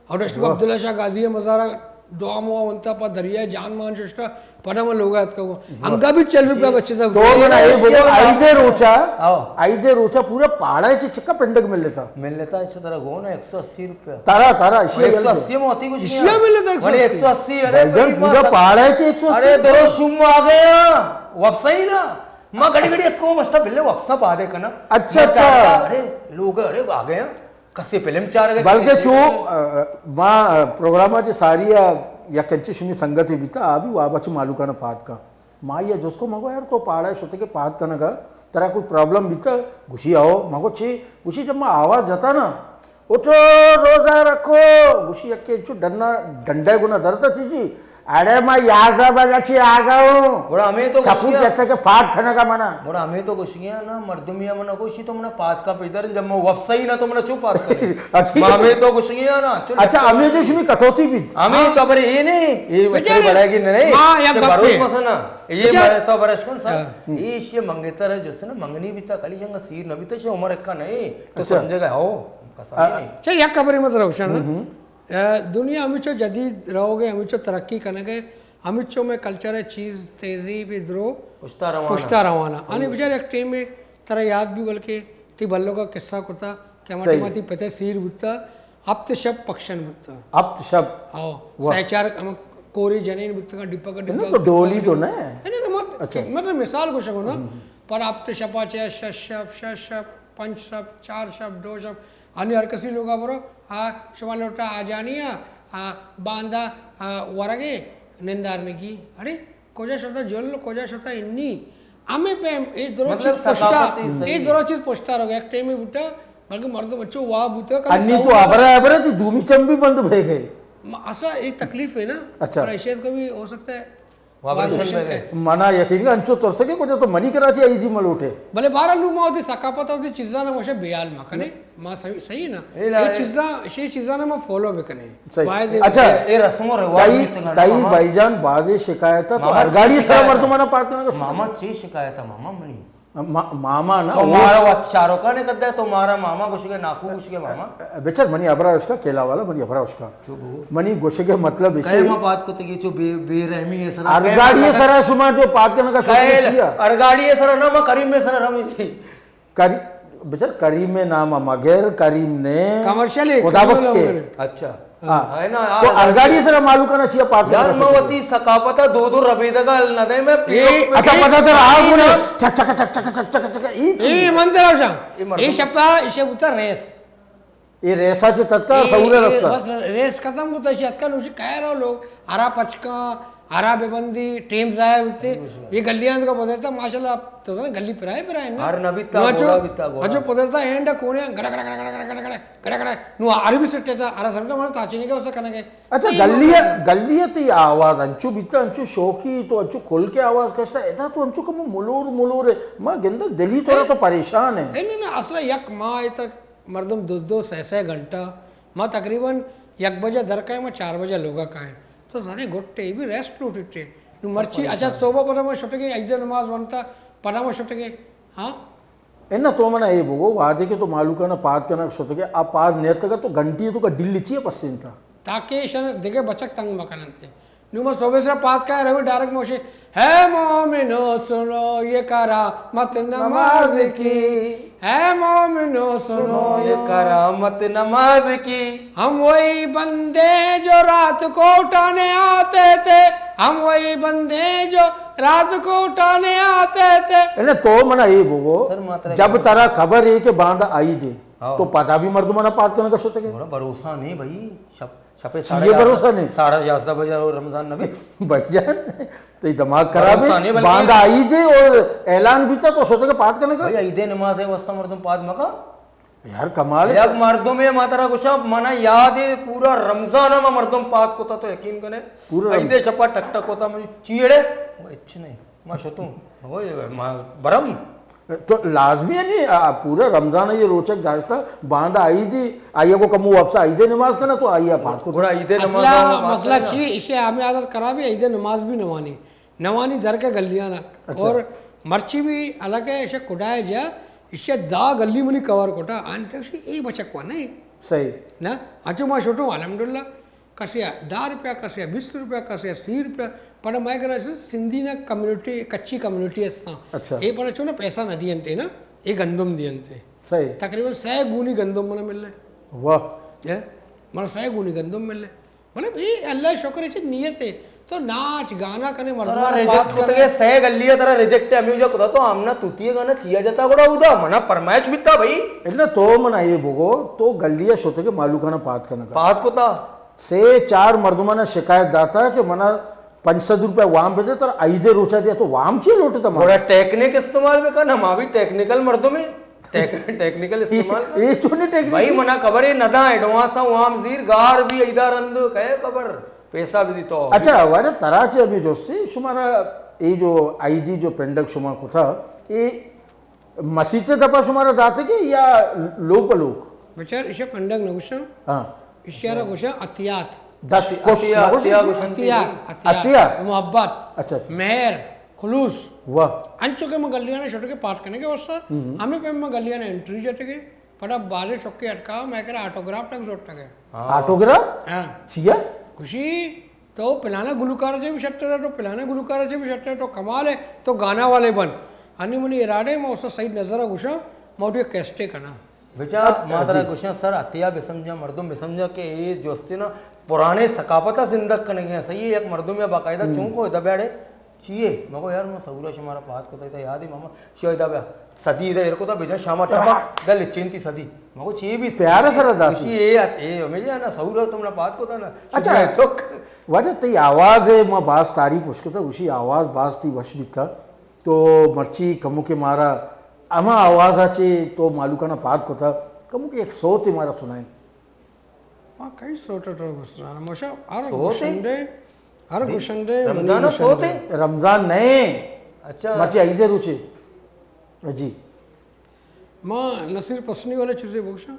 اور اشتگو واہ۔ عبداللہ شاہ غازی ء مزار ء دعا موا ونتا، پا دریا ء جان مان ششتا، پدا ما لوگ ء اتکگو۔ واہ۔ انگا بھی چل روپیہ بچتا۔ تو منا اے بولو، عید روچا، آؤ۔ عید روچا پورا پاڑا چ چکا پنڈگ مل لیتا۔ مل لیتا، اچھا ترا گون ہے، ایک سو اسی روپیہ۔ ترا، ترا، اشی ایک سو اسی۔ مو آتی کچھ اشیا مل لیتا، ایک سو اسی۔ بھائی جان، پورا پاڑا ہے چ ایک سو اسی۔ ارے درو شم آ گیا، واپس ہی نا۔ ما گھڑی گھڑی اکو مشتا بلے واپسا پادے کنا۔ اچھا، ما اچھا۔ چارتا، ارے لوگ، ارے آ گئے ہیں۔ کسے فلم چار گئے، بلکہ کسے چو، سیریل۔ آ، ما، آ، پروگرام آج ساری آ، یا کنچی شمی سنگت ہی بیتا، آ بھی وابا چی مالوکانا پاد کا۔ ما یا جس کو مگو یار تو پاڑا شتے کے پاد کنگا، ترا کوئی پرابلم بیتا؟ گوشی آؤ، مگو چی؟ گوشی جب ما آواز جتا نا، اٹھو، روزہ رکھو۔ گوشی یکے انچو ڈنا، ڈنڈا گنا درتا تھی جی۔ اڑے، ما یازدہ بجہ چی آگا ہوں۔ گڑا ہمیں تو چپو گوشی جتے کہ پاٹ کھنگا منا۔ گڑا ہمیں تو گوشی ہے نا، مردمی منا گوشی تو منا پاٹ کا پیدر، جب میں وپسائی نا تو منا چو پاٹ کرے۔ اچھا۔ ما ہمیں تو گوشی ہے نا، چو اچھا، ہمیں تو شمی کٹوتی بھی۔ ہمیں تو برے یہ نہیں، یہ بچے بڑھائے گی نہیں، ما یک گپ بروز ہے۔ مسنا۔ یہ بڑے تو برش کن سر۔ ہاں۔ یہ شی منگے تر ہے، جس نے منگنی بھی تا، کلی جنگ سیر نہ بھی تا، شی عمر کا نہیں، تو اچھا۔ سمجھے گا ہو، قسم اچھا۔ نہیں۔ اچھا، یک خبر مت روشن۔ ہم ہم۔ اے، دنیا ہمچو جدید روگ ء، ہمچو ترقی کنگ ء، ہمچو مئے کلچر ء چیز تہذیب ء درو پشتا روان ء۔ پشتا روان ء۔ آنی بچار یک ٹیم ء ترا یاد بھی بلکہ تی بلوک ء قصہ کتا کہ ہما صحیح۔ ٹیم ء تی پت ء سیر بوتا، ہپت شپ پکشن بوتا۔ ہپت شپ؟ ہاں، واہ۔ سہ چار ہم کوری جنین بوتا، ڈپک ڈپک انہوں تو ڈپک ڈولی تو ڈپک۔ نہ ہے؟ نہیں، نہیں، مت-، اچھا۔ مطلب مثال گوشگ نا، ہم۔ پر ہپت شپا چہ شش شپ، شش شپ، پنچ شپ، چار شپ، دو شپ، آنی ہر کسی لوگا برو، آ، شما لوٹا آ جانی آ، آ، باندا، آ، ورگے نندارنگی۔ اڑے، کجا شتا جل، کجا شتا انی؟ ہمیں پہ اے درو مطلب چیز پشتا، ثقافتی صحیح۔ اے درو چیز پشتا رو گیا۔ ایک ٹائم بوٹا، بلکہ مردم اچھو وا بوتا، کل انی تو سعودی ابرا ابرا تھی دومی چم بھی بند بھے گئے۔ م-، اصلا ایک تکلیف ہے نا۔ اچھا۔ اور ایشیت کو بھی ہو سکتا ہے۔ وابریشن وابریشن بہ گئے۔ منا یقین کہ انچو ترسگے کجا تو منی کراچی آئی جی ملوٹے۔ بلے بہرحال نوں ما وتی ثقافت ء وتی چیزاں ء وشے بیال مہ کنیں۔ ما صحیح، صحیح نا؟ اے لا-، اے چیزاں، شی چیزاں ء ما فالو بکنیں۔ صحیح۔ باید اچھا، اے، اے رسم و رواج تئی، بیتگ انت تئی ماما۔ بھائی جان بازیں شکایت ء تو ماما چی ارگاڑی سرا شکایت ء؟ مردماں پات کنگ ء شکایت۔ ماما چی شکایت ء ماما منی؟ ما-، ماما نا، تو او مارا وت شاروخ خان ء قد ء، تو مارا ماما گوشگ ء ناکو گوشگ ء ماما۔ بچار منی ہبرا اشکا، کیلا والا منی ہبرا اشکا۔ چو بو۔ منی گوشگ ء مطلب کئے ایشی۔ ما پات کتگی چو بے، بے رحمی ء سرا؟ ارگاڑی ء سرا شما جو پات کنگا شتگی کئے چیا؟ ارگاڑی ء سرا نہ، ما کریم ء سرا رویں۔ کری-، بچار کریم ء نام ء مگر، کریم نے کمرشل ہے، خدا کریم بخش کے۔ لوگ۔ اچھا۔ ہاں۔ ہاں، ہے نا، تو یار، ارگاڑی سرا مالو کنا چیا پاک یار، کرنا میں سکتے؟ وتی ثقافت ء دو دو ربیدگ ء نہ دے، میں اے، پیرو اچھا، پتا تھا، آ، بولے، چک، چک، چک، اے من ترا شاں۔ اے مردم۔ اے شپا، ایشے بوتا ریس۔ اے ریسا چے تتکا، اے، سہورے اے رستا۔ بس ریس ختم ہوتا، ایشے اتکا نوشی کہہ رہا لوگ، ہرا پچکا، ہرا بے بندی، ٹیم ضائع ہوتے۔ یہ گلیاں کا بدلتا، ماشاءاللہ، آپ تو نا گلی پرائے پرائے نا۔ ہر نبی تا نو اچھو، گھوڑا بیتا گھوڑا۔ اچھو پدرتا اینڈ کونے، گڑا، گڑا، گڑا۔ نو عربی سٹے تا، ارا سمجھتا، مانا تاچے نہیں کہ اسا کنگے۔ اچھا، گلی، گلی تی آواز انچو بیتا، انچو شوقی تو انچو کھل کے آواز کشتا، ادا تو انچو کمو ملور ملور ہے۔ ما گندہ دلی تو، اے، تو پریشان ہے۔ اے، نہ، نہ، اصلا یک ماہ تک مردم دو دو سہ سہ گھنٹہ، ما تقریباً یک بجہ در کائیں، ما چار بجہ لوگا کائیں۔ تو زانے گھٹے، بھی ریسٹ لوٹتے۔ نو مرچی، اچھا، صبح پدا ما شٹگے، عید نماز ونتا، پدا ما شٹگے۔ ہاں؟ اناں تو منا اے بگو، وہدے کہ تو مہلوکانا پاد کنگ شتگے، آ پاد نیتگا تو گھنٹی تو کا ڈل چیا پسینتا؟ تاکہ ایشان دگہ بچک تنگ مکننت۔ نو ما صبح سرا پاد کائے رویں ڈائریکٹ موشے، ہے مومنو سنو یہ کرامت نماز کی، ہے مومنو سنو یہ کرامت نماز کی۔ ہم وہی بندے جو رات کو اٹھانے آتے تھے، ہم وہی بندے جو رات کو اٹھانے آتے تھے۔ اناں تو منا اے بگو، سر، ما ترا جب ترا خبر ہے کہ باندا عید ہے، ہاں۔ تو پدا بھی مردمانا پاد کنگا شتگے؟ گڑا بھروسہ نہیں بھائی، شپ، شپے چیئے ساڑھے بھروسہ یازدہ، نہیں؟ ساڑھے یازدہ بجہ رمضان نبی۔ بھائی جان، تو یہ دماغ خراب بھروسہ ہے۔ نہیں، بلکہ باندا عید ہے اور اعلان بھی تھا تو شتگے پاد کنگا؟ بھائی، عید نماز ہے، واسطہ مردم پاد مکا۔ یار کمال ہے۔ یک مردمے ما ترا گوشاں، منا یاد ہے پورا رمضان ما مردم پاد کتا تو یقین کنے۔ پورا عید رمضان۔ شپا ٹک ٹک کتا منی چیڑے، ہچ نہیں۔ ما شتوں۔ اوئے، ما برم۔ تو لازمی ہے نہیں، آ، پورا رمضان یہ روچک داشتا، باندا عید ہے، آئی کو کمو واپس عید نماز کنا تو آئی پاد کتا۔ گڑا عید نماز اصلا ما پاد مسئلہ کنا۔ چی، اسے ہمیں عادت خراب ہے، عید نماز بھی نوانی۔ نوانی در کے گلیانا۔ اچھا۔ اور مرچی بھی حالانکہ ایشا کڈائے جا، ایشا دا گلی منی کور کٹا، آن ٹکشی اے بچک وا نہیں۔ صحیح۔ نا، اچھو ما شوٹو الحمدللہ، کسیا دہ روپیہ، کسیا بیس روپیہ، کسیا سی روپیہ، پڑا مائے کرا سندھی نا کمیونٹی، کچی کمیونٹی استا۔ اچھا۔ اے پڑا چونا پیسہ نہ دیئنتے نا، اے گندم دیئنتے۔ صحیح۔ تقریباً سہ گونی گندم منا ملے۔ واہ۔ اے؟ منا سہ گونی گندم ملے۔ مطلب، اے اللہ شکر ہے، چہ نیت ہے۔ تو ناچ، گانا کنے، مردم ترا ریجیکٹ کتگے، سہ گلی ترا ریجیکٹ ہے، ہمیں جو کتا تو آمنا توتی گانا چیا جتا گڑا اودا، منا پرمائش بیتا بھائی۔ اللہ تو منا اے بگو، تو گلی شتگے مالوکانا پاد کنگا۔ پاد کتا۔ سے چار مردمانا شکایت داتا کہ منا پنچ سد روپے وام بدے، ترا عید روچا دیا، تو وام چی لوٹتا منا؟ گڑا ٹیکنیک استعمال بکن، ہما بھی ٹیکنیکل مردم ہے۔ ٹیک-، ٹیکنیکل استعمال کر۔ اے چونیں ٹیکنیکل؟ بھائی، منا خبر ہے، ندا ایڈوانس وام زیر گار بھی ایدا رند کئے خبر۔ پیسہ بھی دی تو۔ اچھا، واجہ ترا چہ ہمے جستے، شمارا اے جو عیدی جو پنڈگ شما کتا، اے مسیت دپا شمارا داتگے یا لوگ پہ لوگ؟ بچار، ایشا پنڈگ نہ گوشاں۔ ہاں۔ ایشارا گوشاں عطیات۔ دست خوش عطیہ، نہ گوشاں؟ عطیہ گوشاں۔ عطیات، عطیہ۔ عطیہ۔ محبت۔ اچھا، اچھا۔ مہر، خلوص۔ واہ۔ انچو کہ من گلیانا شٹگے پاٹ کنگے واسطہ، ہم۔ ہمے پہ من گلیانا انٹری جتگے۔ پدا بازیں چکے اٹکا، مئے کرا آٹوگراف تک زرتگ ء۔ ہاں۔ آٹوگراف؟ ہاں۔ چیا؟ گوشی، تو پلانا گلوکار چے بھی شتر ہے، تو پلانا گلوکار چے بھی شتر ہے، تو کمال ہے، تو گانا والے بن۔ انی منی ارادے، ما استاد سعید نظر ء گوشاں، ما وتی کیسٹے کناں۔ بچا، اچھا، ما ترا جی۔ گوشاں سر، اتیا بسمجھا، مردم بسمجھا کہ اے جو استے نا پرانے ثقافت ء زندگ کنگے ہیں، صحیح ہے، یک مردم یا باقاعدہ ہم۔ چون کو دبیڑے چیے؟ مگو یار، ما سہورا شمارا پاد کتا، تا یاد ہے ماما؟ شاید اب صدی ادا ایر کتا، بجا شاما ٹپا، دل چینتی صدی۔ مگو چی بھی پیار سر داتی۔ اسی اے ات، اے ہمیں جانا سہورا تم نا پاد کتا نا۔ اچھا۔ شکریہ چک۔ واجہ تئی آواز ہے، ما باز تعریف وش کتا، اسی آواز باز تی وش بیتا۔ تو مرچی کمو کے مارا اما آواز آ چے تو مالوکانا پاد کتا، کمو کے ایک سوت مارا سنائیں۔ ما کئی سوٹ ء تو بسنان؟ موشا ہر سوت ہے؟ گشندے، ہر دی-، گشندے، منی رمضان ء سوت گشندے۔ ہے؟ رمضان نئے۔ اچھا۔ مرچی عید روچے۔ جی۔ ما نصیر پسنی والے چیزیں بگشاں۔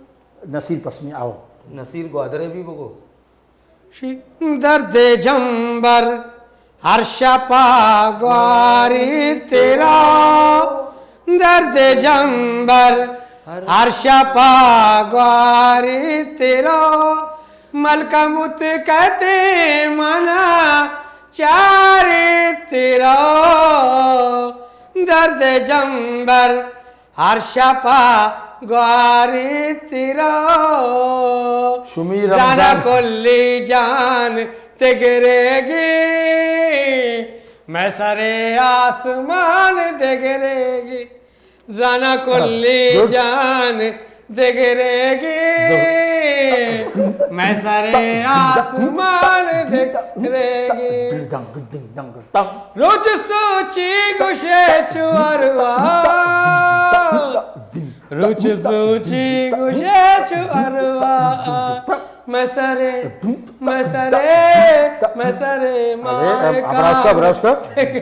نصیر پسنی آؤ۔ نصیر گوادر بھی بگو۔ شی درد جمبر ہر شپا گواری تیرا، درد جمبر ہر شپا گواری تیرا، ملکموت کتے منا چاری تیرا، درد جمبر ہر شپا گواری تیرا۔ شمی زانا رمضان۔ کلی جان دگرے گی، میں سرے آسمان دگرے گی۔ زانا کلی ہاں، گڈ۔ جان دگرے گی، دو۔ میں سرے آسمان دگرے گی۔ دنگ دنگ دنگ دنگ۔ روچ سوچی گوشے چو اروا، روچ سوچی گوشے چو اروا، میں سرے، میں سرے، میں سرے ارے، مار اب-، ابراج کا، ابراج کا،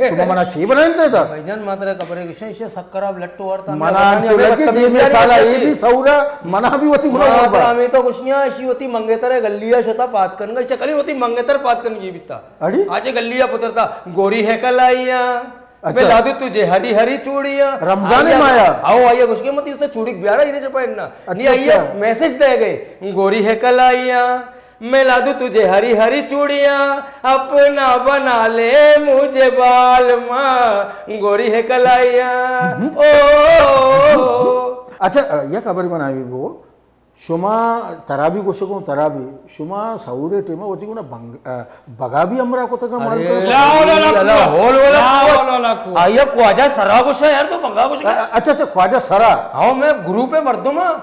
شما منا چی بنائیں دیتا؟ بھائی جان، ما ترا خبرے گشاں، ایشی سکر اب لٹو ورتا۔ منا ہم چو لگی، تین سال اے بھی سورا، منا بھی وتی گناہ ہوا۔ ہمیں تو گشیاں، ایشی وتی منگیتر گلیا شتا پات کنگا، ایشی کلی وتی منگیتر پات کنگی بیتا۔ اڑی؟ آجے گلیا پترتا، گوری ہے کلائیاں۔ اچھا۔ میں لادوں تجھے ہری ہری چوڑیاں۔ رمضان آیا، مایا۔ آؤ، آیا گوشگے مت، اسے چوڑی بیارا، ادھر چپا اننا۔ اچھا، نہیں، آیا اچھا۔ میسج دے گئے، گوری ہے کلائیاں، میں لادوں تجھے ہری ہری چوڑیاں، اپنا بنا لے مجھے بالما، گوری ہے کلائیاں۔ او۔ اچھا، یک خبر بنائی بو۔ شما ترا بھی گوشگوں، ترا بھی، شما سحور ٹیما وتی گونا بنگ-، ا، بگا بھی ہمراہ کتگا، مان ارے، کرو۔ لا حول ولا قوت۔ لا حول ولا قوت۔ آیا خواجہ سرا گوشا یار، تو بنگا گوشگا؟ ا-، اچھا، اچھا، خواجہ سرا۔ ہاں، میں گروپ مردم ہاں۔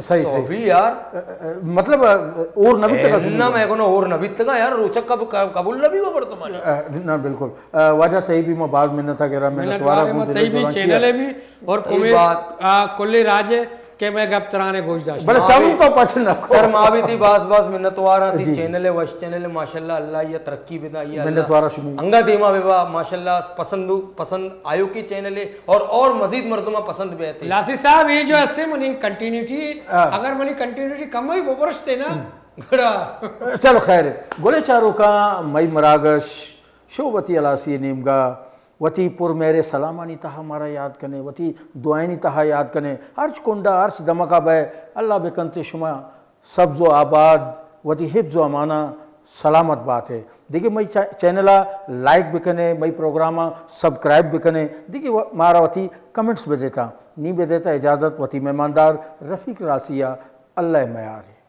صحیح، تو صحیح۔ بھی یار۔ ا-، ا-، مطلب، ا، اور نہ بیتگا اے، نہ، میں کونو اور نہ بیتگا یار، روچک قب-، قبول نہ بھی ہوا مردم آنے۔ ا، نہ، بالکل۔ ا، واجہ تئی بھی ما باز منت گرا، منت منتوارا وارے ما گوں دل تئی بھی جوان چینل کیا۔ ہے بھی اور تئی کمے، بات۔ آ، کلے راج ہے۔ کہ میں گپ ترانے گوش داشت۔ بلے چم تو پچ نہ کو۔ سر، ما بھی تئی باز باز منتوار ہاں، تئی جی، جی۔ چینل ہے، وش چینل ہے، ماشاءاللہ، اللہ یہ ترقی بدا، یہ اللہ منتوار شمی۔ انگا دیما بے با، ماشاءاللہ، پسند، پسند آیو کی چینل ہے اور، اور مزید مردمہ پسند بے تے۔ لاسی صاحب، یہ جو ہستے منی کنٹینیوٹی، ہاں۔ اگر منی کنٹینیوٹی کم ہی ببرشتے نا، ہم۔ گڑا۔ چلو خیر ہے۔ گلے چاروکاں، مئی مراگش، شو وتی ہلاسی نیمگا، وتی پر مہرے سلامانی تہا مارا یاد کنے، وتی دعائنی تہا یاد کنے، ہرچ کنڈا، ہرچ دمگا بئے، اللہ بکنت شما سبز و آباد، وتی حفظ و امانا سلامت بات ہے۔ دیگہ مئی چا-، چینلا لائک بکنے، مئی پروگراما سبسکرائب بکنے، دیگہ و-، مارا وتی کمنٹس بدیتا، نی بدیتا اجازت وتی مہماندار رفیق راسیا، اللہ میار ہے۔